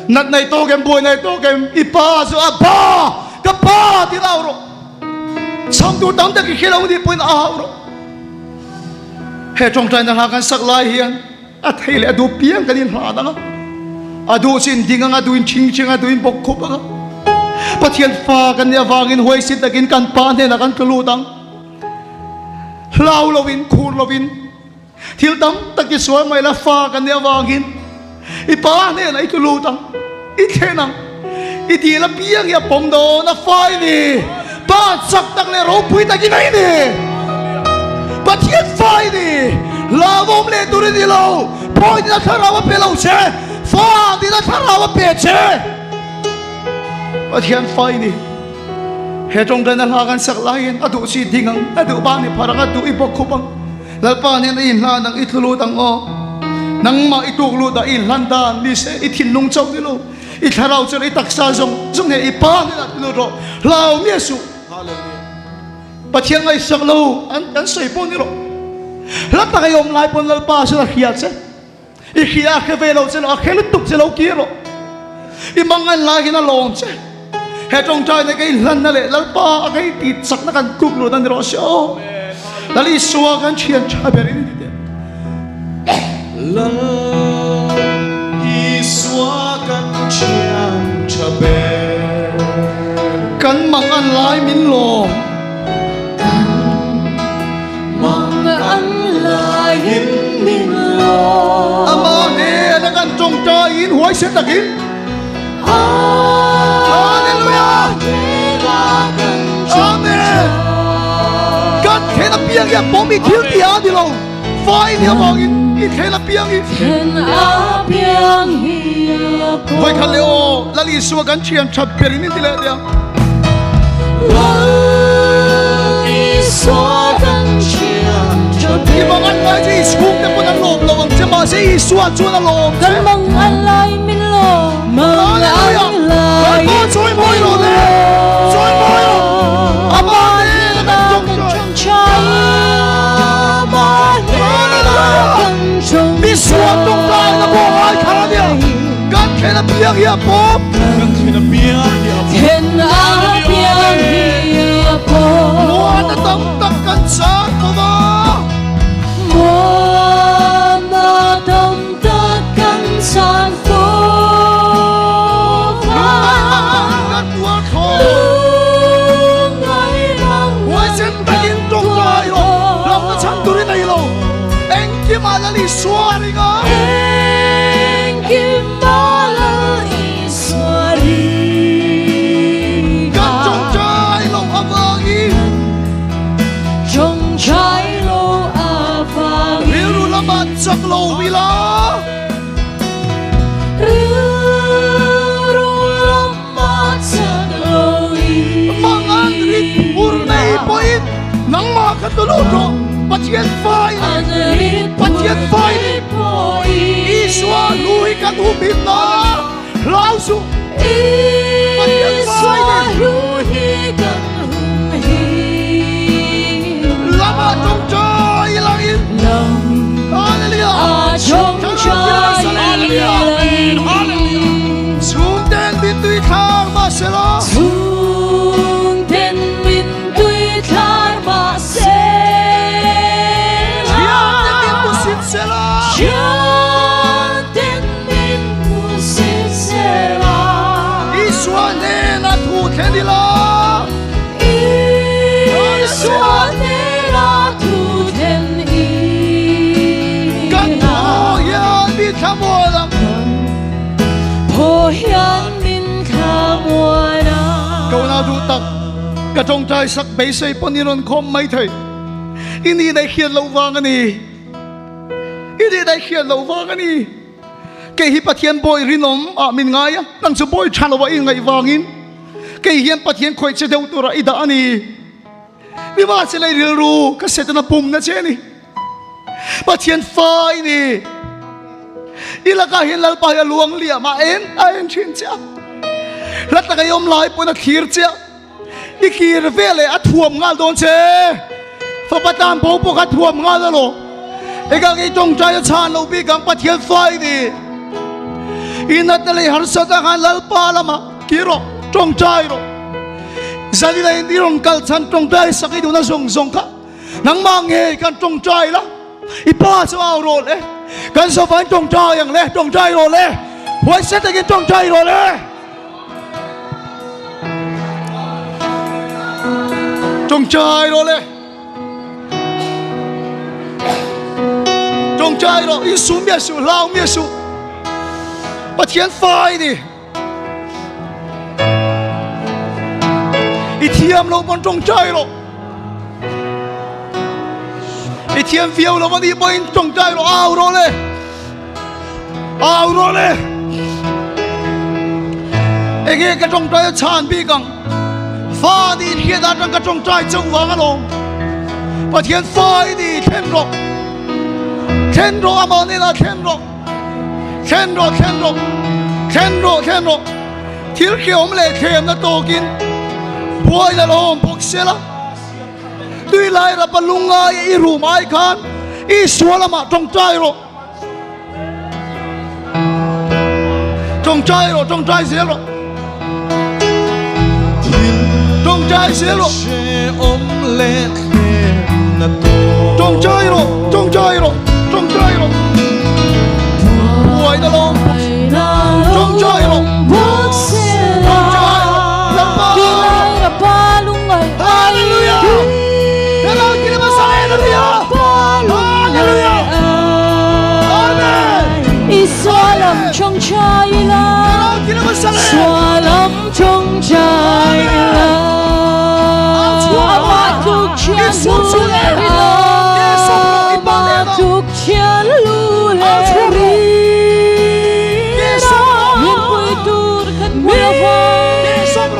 Nat nei tawk em, buai nei tawk em, i pa chu a pa, ka pa tiin au rawh. Chhang tur tam tak i hre lo nih pawhin au rawh. He tawngtaina hla kan sak lai hian a thei leh a duh piang kan inhlan ang a. A duh chu in ding ang a, duh in thing thing a, duh in bawk khup ang a. Pathian fa kan nih avangin huaisih takin kan pa hnenah kan tlu lut ang. Hlau lovin, khur lovin, thil tam tak i sual mai la, fa kan nih avangin i pa hnenah i tlu lut ang, i thlen ang, i dil apiang hi a pawm dawn a, fa i ni, pa chak tak leh ropui tak i nei ni, Pathian fa i ni, hlauhawm leh tur i ni lo, pawi tina thlarau a pe lo che, fa tina thlarau a pe che, Pathian fa i ni. He tawngtaina hla kan sak laiin a duh chi ding ang, a duh ba ni phar ang, a duh i bawk khup ang. Lalpa nen a inhlan ang, i tlu lut ang aw. Nangmah i tuk lut ah i inhlan dan ni se, i thinlung chauh ni lo, i thlarau chu leh i taksa zawng zawng he i pa hnenah ti lut rawh. Hlau miah suh. Pathian ngaihsak lo an sawi pawh ni rawh. Hla tak i awm lai pawn Lalpa chuan a hria che. I hria a hre ve lo che lo, a hre lutuk che lo kir rawh. I mangan lai hian a lawm che. He tawngtai na ka inhlanna leh Lalpa a ka intih chakna kan tluk lut a ni rawh se aw. Lal Isua kan thian tha ber in ni teh. Lal Isua kan thian tha ber. Kan mangan lai min lawm. Kan mangan laiin min lawm. Amah hnena kan tawngtaiin huaisen takin. Hallelujah! Amen! Kan thlen apiang hi a pawm i thil ti a ni lo. Fai ni avangin i thlen apiang hi. Vawikhat leh aw, Lal Isua kan thian that ber in ti leh teh ang. Lal Isua kan thian that ber. I mangan lai chu i chhungte pawn an lawm lo ang che, mahse Isua chuan a lawm che. Kan mangan lai min lawm. Hallelujah! Lalpa chawi mawi rawh le, chawi mawi rawh. Amah hnena kan tawngtai. Mi sual tawngtai na pawh ngai kha a nia. Kan thlen apiang hi a pawm. Kan thlen apiang hi a pawm. Thlen apiang hi a pawm. Muana tam tak kan chang fo va. Muana tam tak kan chang fo va. Lungngai mang kan tuar thaw. Lungngai mang Huaisen takin tawngtai rawh. Hlauhna chhan tur i nei lo. tlu lut rawh. Pathian fa i ni. Pathian fa i ni. Isua lu hi kan hum him na. Hlau suh. Pathian fa i ni. Lama tawngtai langin. Hallelujah. Hallelujah. Chhungten min tui thlang mahsela. Chhungten min tui thlang mahsela. Thianten min hmusit sela. Thianten min hmusit sela. Isua hnena thu thlen ila. Isua hnena thu thlen ila. Kan thaw hian min thlamuan ang. Kan thaw hian min thlamuan ang. Kona duh tak, ka tawngtai sak beisei pawn i rawn khawm mai thei. I nih daih hriat loh vang a ni. I nih daih hriat loh vang a ni. Kei hi Pathian bawi rinawm ah min ngai a, nang chu bawi tha lo ah i ngaih vangin kei hian Pathian khawih che deuh turah i dah a ni. Nimahsela i rilru ka Setana pumna che a ni. Pathian fa i ni. I lakah hian Lalpa hi a luang liam a, en a en thin che a. Hla taka i awm lai pawn a thlir che a. I kir veleh a thuam nghal dawn che. Fapa tan bo pawh kha thuam nghal alawm. Eka kei tawngtai a chhan lo bik ang Pathian fa i ni. I natna leh harsat ah khan Lalpa lamah kir rawh, tawngtai rawh. Zalila in i rawn kal chhan tawngtai sak i duhna zawng zawng kha nangmah ngei kan tawngtai la. I pa chu au rawh le. Kan sofa in tawngtai ang le, tawngtai rawh le. Huaisen takin tawngtai rawh le. Tawngtai rawh le. Tawngtai rawh. Insu miah suh, hlau miah suh. Pathian fa i ni. I thiam lo pawn tawngtai rawh. I thiam viau lo anih pawhin tawngtai rawh, au rawh le. Au rawh le. Enge ka tawngtai a chhan bik ang. Fa ni hriat atang ka tawngtai chauh vang alawm. Pathian fa i ni thlen rawh. Thlen rawh amah nena thlen rawh. Thlen rawh thlen rawh. Thlen rawh thlen rawh. Thil hreawm leh thlemna tawkin buai la lawm bawk sela. Tui lai rapa lungngai i rum ai khan Isua lamah tawngtai rawh. Tawngtai rawh, tawngtai zel rawh. Tawngtai zel rawh. Tawngtai rawh, tawngtai rawh, tawngtai rawh. Buai na lo. Tawngtai rawh. Tawngtai rawh. Lalpa. Hallelujah. Hallelujah. Isua lam tawngtai la, Isua lam tawngtai la. Ama tuk chian lu le Ama tuk chian lu le ri Min pui tur kan mu lova,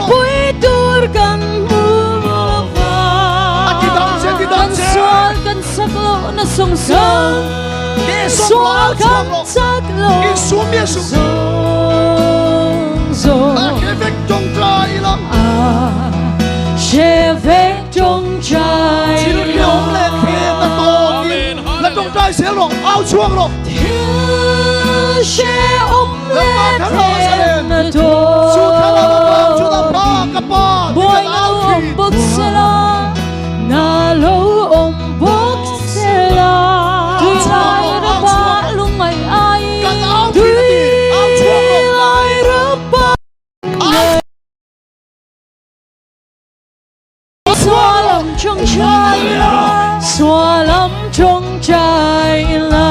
pui tur kan mu lova. Kan sual kan sak lo na sung sung. Sual kan sak lo sung sung. A che vek tawngtai La tawngtai zel rawh, au chhuak rawh. Thil hrehawm leh thlemna tawkin Buai na lo awm bawk sela, na lo awm bawk sela. Tui lai rapa lungngaih ai, tui lai rapa lungngaih. Sualam tawngtai la, sualam tawngtai la.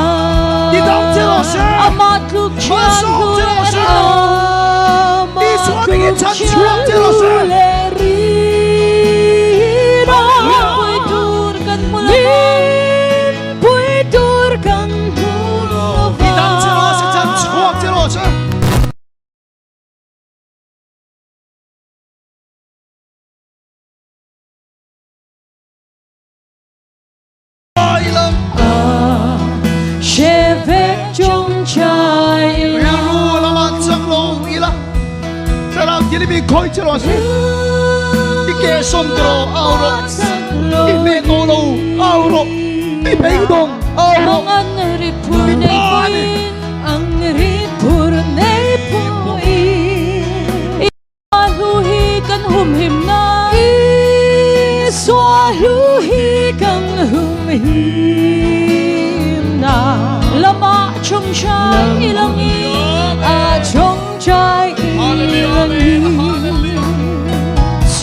Ama tluk chian hu le ama tluk chian hu le ri na. Pui tur kan hmu lo va, pui tur kan hmu lo va. Pathian mi khoi che rawh se. I ke sawm te rawh au rawh. I hne tawh lo au rawh. I beidawng au rawh. Mang an rit phur nei pawhin ang rit phur nei pawhin Isua hlu hi kan humhim na. Isua hlu hi kan humhim na. Lamah chungchai i langin. A chungchai i langin.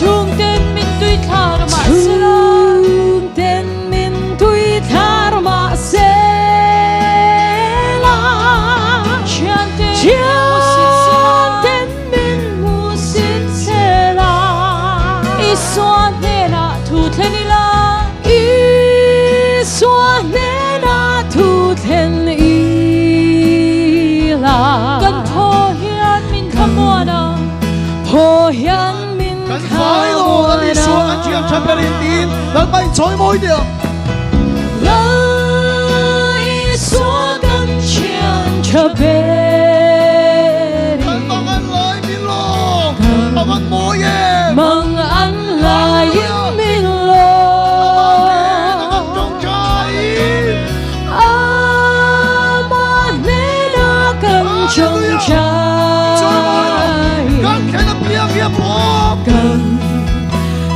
Chhungten min tui thlar mahsela. Chhungten min tui thlar mahsela. Thianten min hmusit sela. Min hmusit sela. Isua hnenah thu thlen ila. Isua hnenah thu thlen ila. Kan thaw hian min thlamuan a. Thaw hian min thlamuan a. Kan fai lo Lal Isua kan thiam tha ber in tiin Lalpa in chawi mawi teh ang. Lal Isua kan thiam tha ber in. Kan mang an lai min lawm a van mawi em. Mang an lai min lawm. Amah hnenah kan tawngtai. Amah hnenah kan tawngtai. Kan thlen apiang hi a pawm. Kan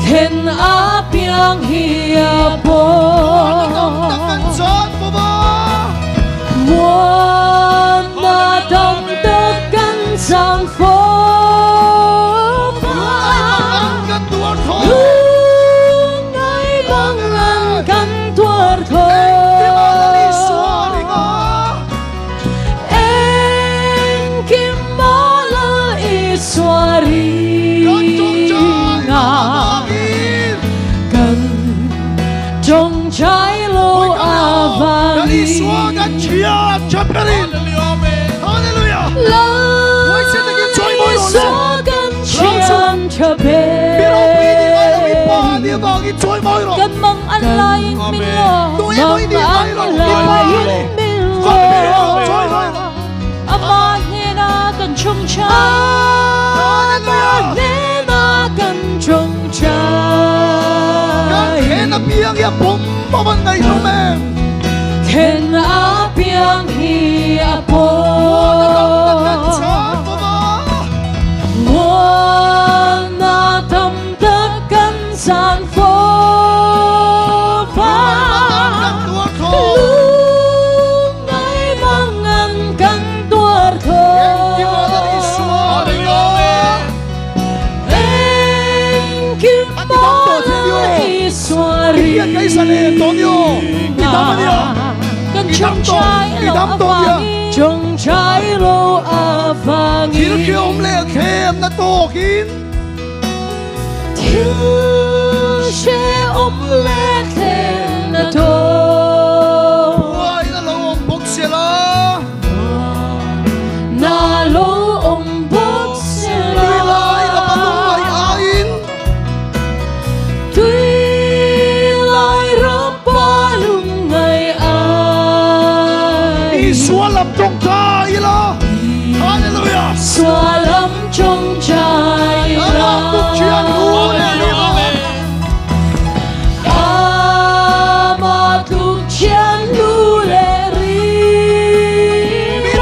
thlen apiang hi a pawm. Muana dam tak kan chan fo va. Muana dam tak kan chan fo va. Lungngai mangang kan tuar tho. Lungngai mangang kan tuar tho. Engkim a Lal Isua a ring a. Engkim a Lal Isua ring a. Kan tawngtai lo avangin. Kan tawngtai lo avangin. Lal Isua kan thiam tha berin. Hallelujah. Lal Isua kan thiam tha berin. Kan mang an laiin min lo. Mang an laiin min lo. Amah hnenah kan chungchai. Amah hnenah kan chungchai. Kan then apiang hi a pawm a van ngaihhlawm em? Then apiang hi a pawm. Muana tam tak kan chan fo va. Lungngai mangan kan tuar tho. Engkim Isua ringa. Kan chungchai lo avangin. Chungchai lo avangin. Thil hreawm leh thlem na tawkin. Thil hreawm leh thlem na tawk. Buain a lo awm bawk sela. Na lo awm bawk sela. Tui lai rapa lungngai aiin. Tui lai rapa lungngai aiin. Isua lam tawngtai ila. Hallelujah. Isua lam tawngtai ila. Ama tluk chian lu leh rin a.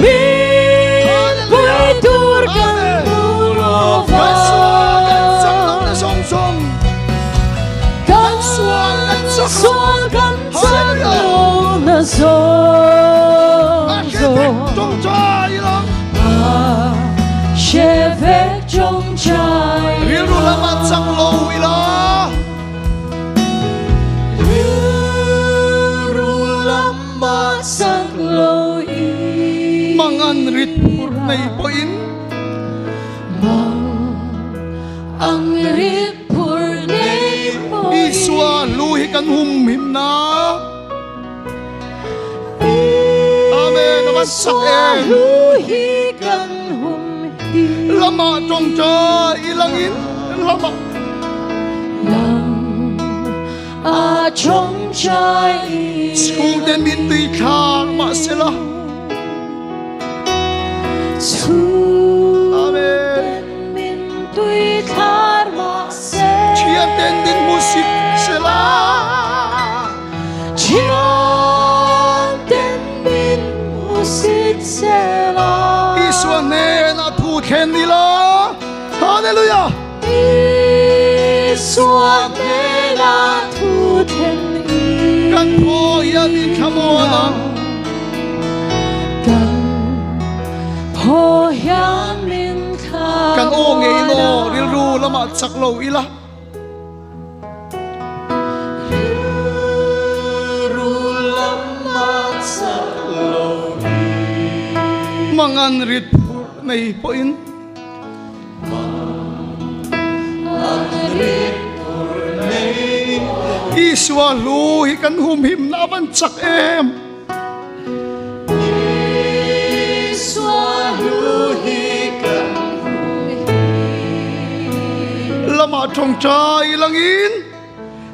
Min pui tur kan hmu lo va. Kan sual kan chak lo na zawng zawng. A hre vek tawngtai Rilru lamah chak lo ila. Rilru lamah chak lo ila. Mangan rit phur nei pawhin. Mang ang rit phur nei pawhin. Isua lu hi kan hum him na. Amen a van sak em. Lamah tawngtai i langin lamah. Chhungte min tui thlak mahsela. Hallelujah! Isua hnena thu thlen i. Kan phaw hian min thlamuan ang. Kan phaw hian min thlamuan ang. Kan aw ngei law rilru lamah chak lo ila. Rilru lamah chak lo i. Mangan rit phurh nei pawhin. Mangan rit phurh nei pawhin. Isua hlu hi kan humhimna a van chak em. Lamah tawngtai langin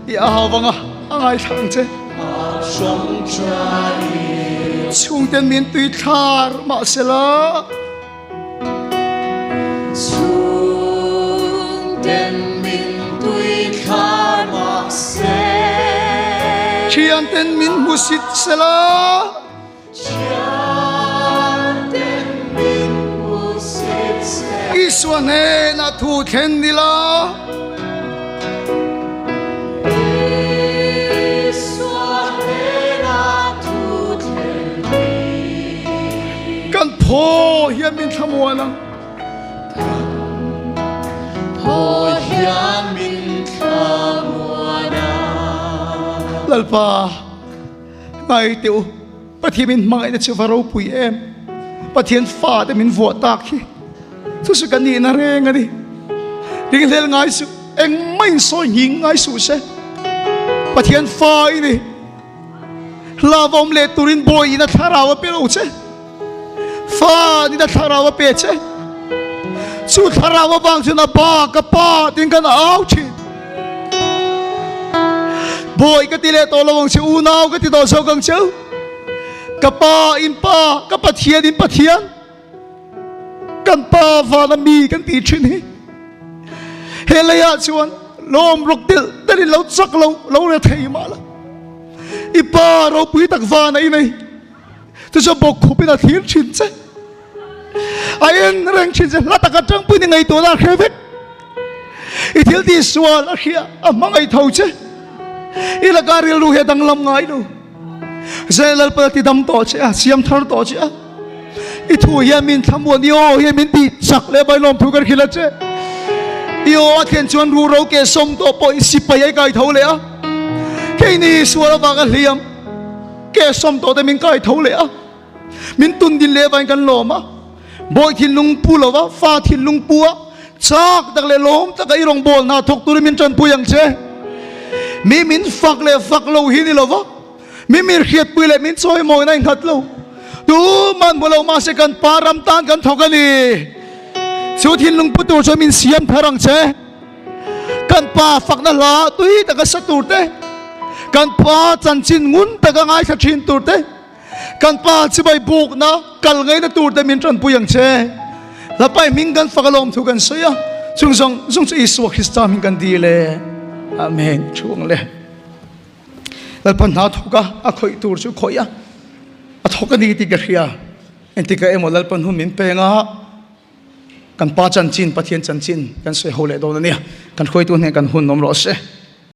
i a hau vanga a ngaithla ang che. Chhungten min tui thlar mahsela. Chhungten min tui thlar mahse. Thianten min hmusit sela. Thianten min hmusit sela. Isua hnenah thu thlen nila. Isua hnenah thu thlen nila. Kan phaw hian min thlamuan ang. Kan phaw hian min thlamuan ang. Lalpa, ngai teh u, Pathian min hmangaihna chu va ropui em. Pathian fate min vuah tak hi chu chu ka nihna reng a ni. Ringhlel ngai suh, engmah insawi nghing ngai suh se. Pathian fa i ni. Hlauhawm leh turin bawiin a thlarau a pe lo che. Fa in a thlarau a pe che. Chu thlarau avang chuan a pa ka pa tiin kan au thin. Bawi ka ti leh tawh lo ang che, unau ka ti tawh zawk ang cheu. Ka pa in pa, ka Pathian in Pathian. Kan pa vana mi kan ti thin hi. He leiah chuan lawm ruk telh telhin lo chak lo, lo re thei mah la. I pa ropui tak vana i nei. Chu chu bawk khupin a thlir thin che. A en reng thin che. Hla taka tangpuiin i ngaihtuahna a hre vek. I thil tih sual a hria, a hmangaih tho che. I laka rilru hi a danglam ngai lo. Zai Lalpa a ti dam tawh che a, siam thar tawh che a. I thu hian min thlamuan, i aw hian min tih chak leh mai lawm thu kan hrilh a che. I aw a thlen chuan ruh ro ke sawm tawh pawh i sipai a i kai tho leh a. Keini sual avanga hliam ke sawm tawh te min kai tho leh a. Min tun din leh avangin kan lawm a. Bawi thinlung pu lova, fa thinlung pu a, chak tak leh lawm taka i rawngbawlna hna thawk turin min tanpui ang che. Mi min fak leh fak lo hi ni lova, mi min hriatpui leh min chawimawina a inghat lo. Tuman hmu lo mahse kan pa ram tan kan thawk a ni. Chu thinlung pu tur chuan min siam thar ang che. Kan pa fakna hla tui taka sa tur te, kan pa chanchin ngun taka ngaithla thin tur te, Kan pa chibai bukna kal ngaihna tur te min tanpui ang che. Lapai hming kan fak alawm thu kan sawi a, chung zawng zawng chu Isua Krista hming kan dil e. Amen. Thu ang le. Lalpa hna thawk a, a khawih tur chu khawih a, a thawk a ni tih ka hria. Engtikah emaw Lalpan hun min peng a, kan pa chanchin, Pathian chanchin kan sawi ho leh dawn a nia. Kan hruaitu hnen kan hun awm rawh se.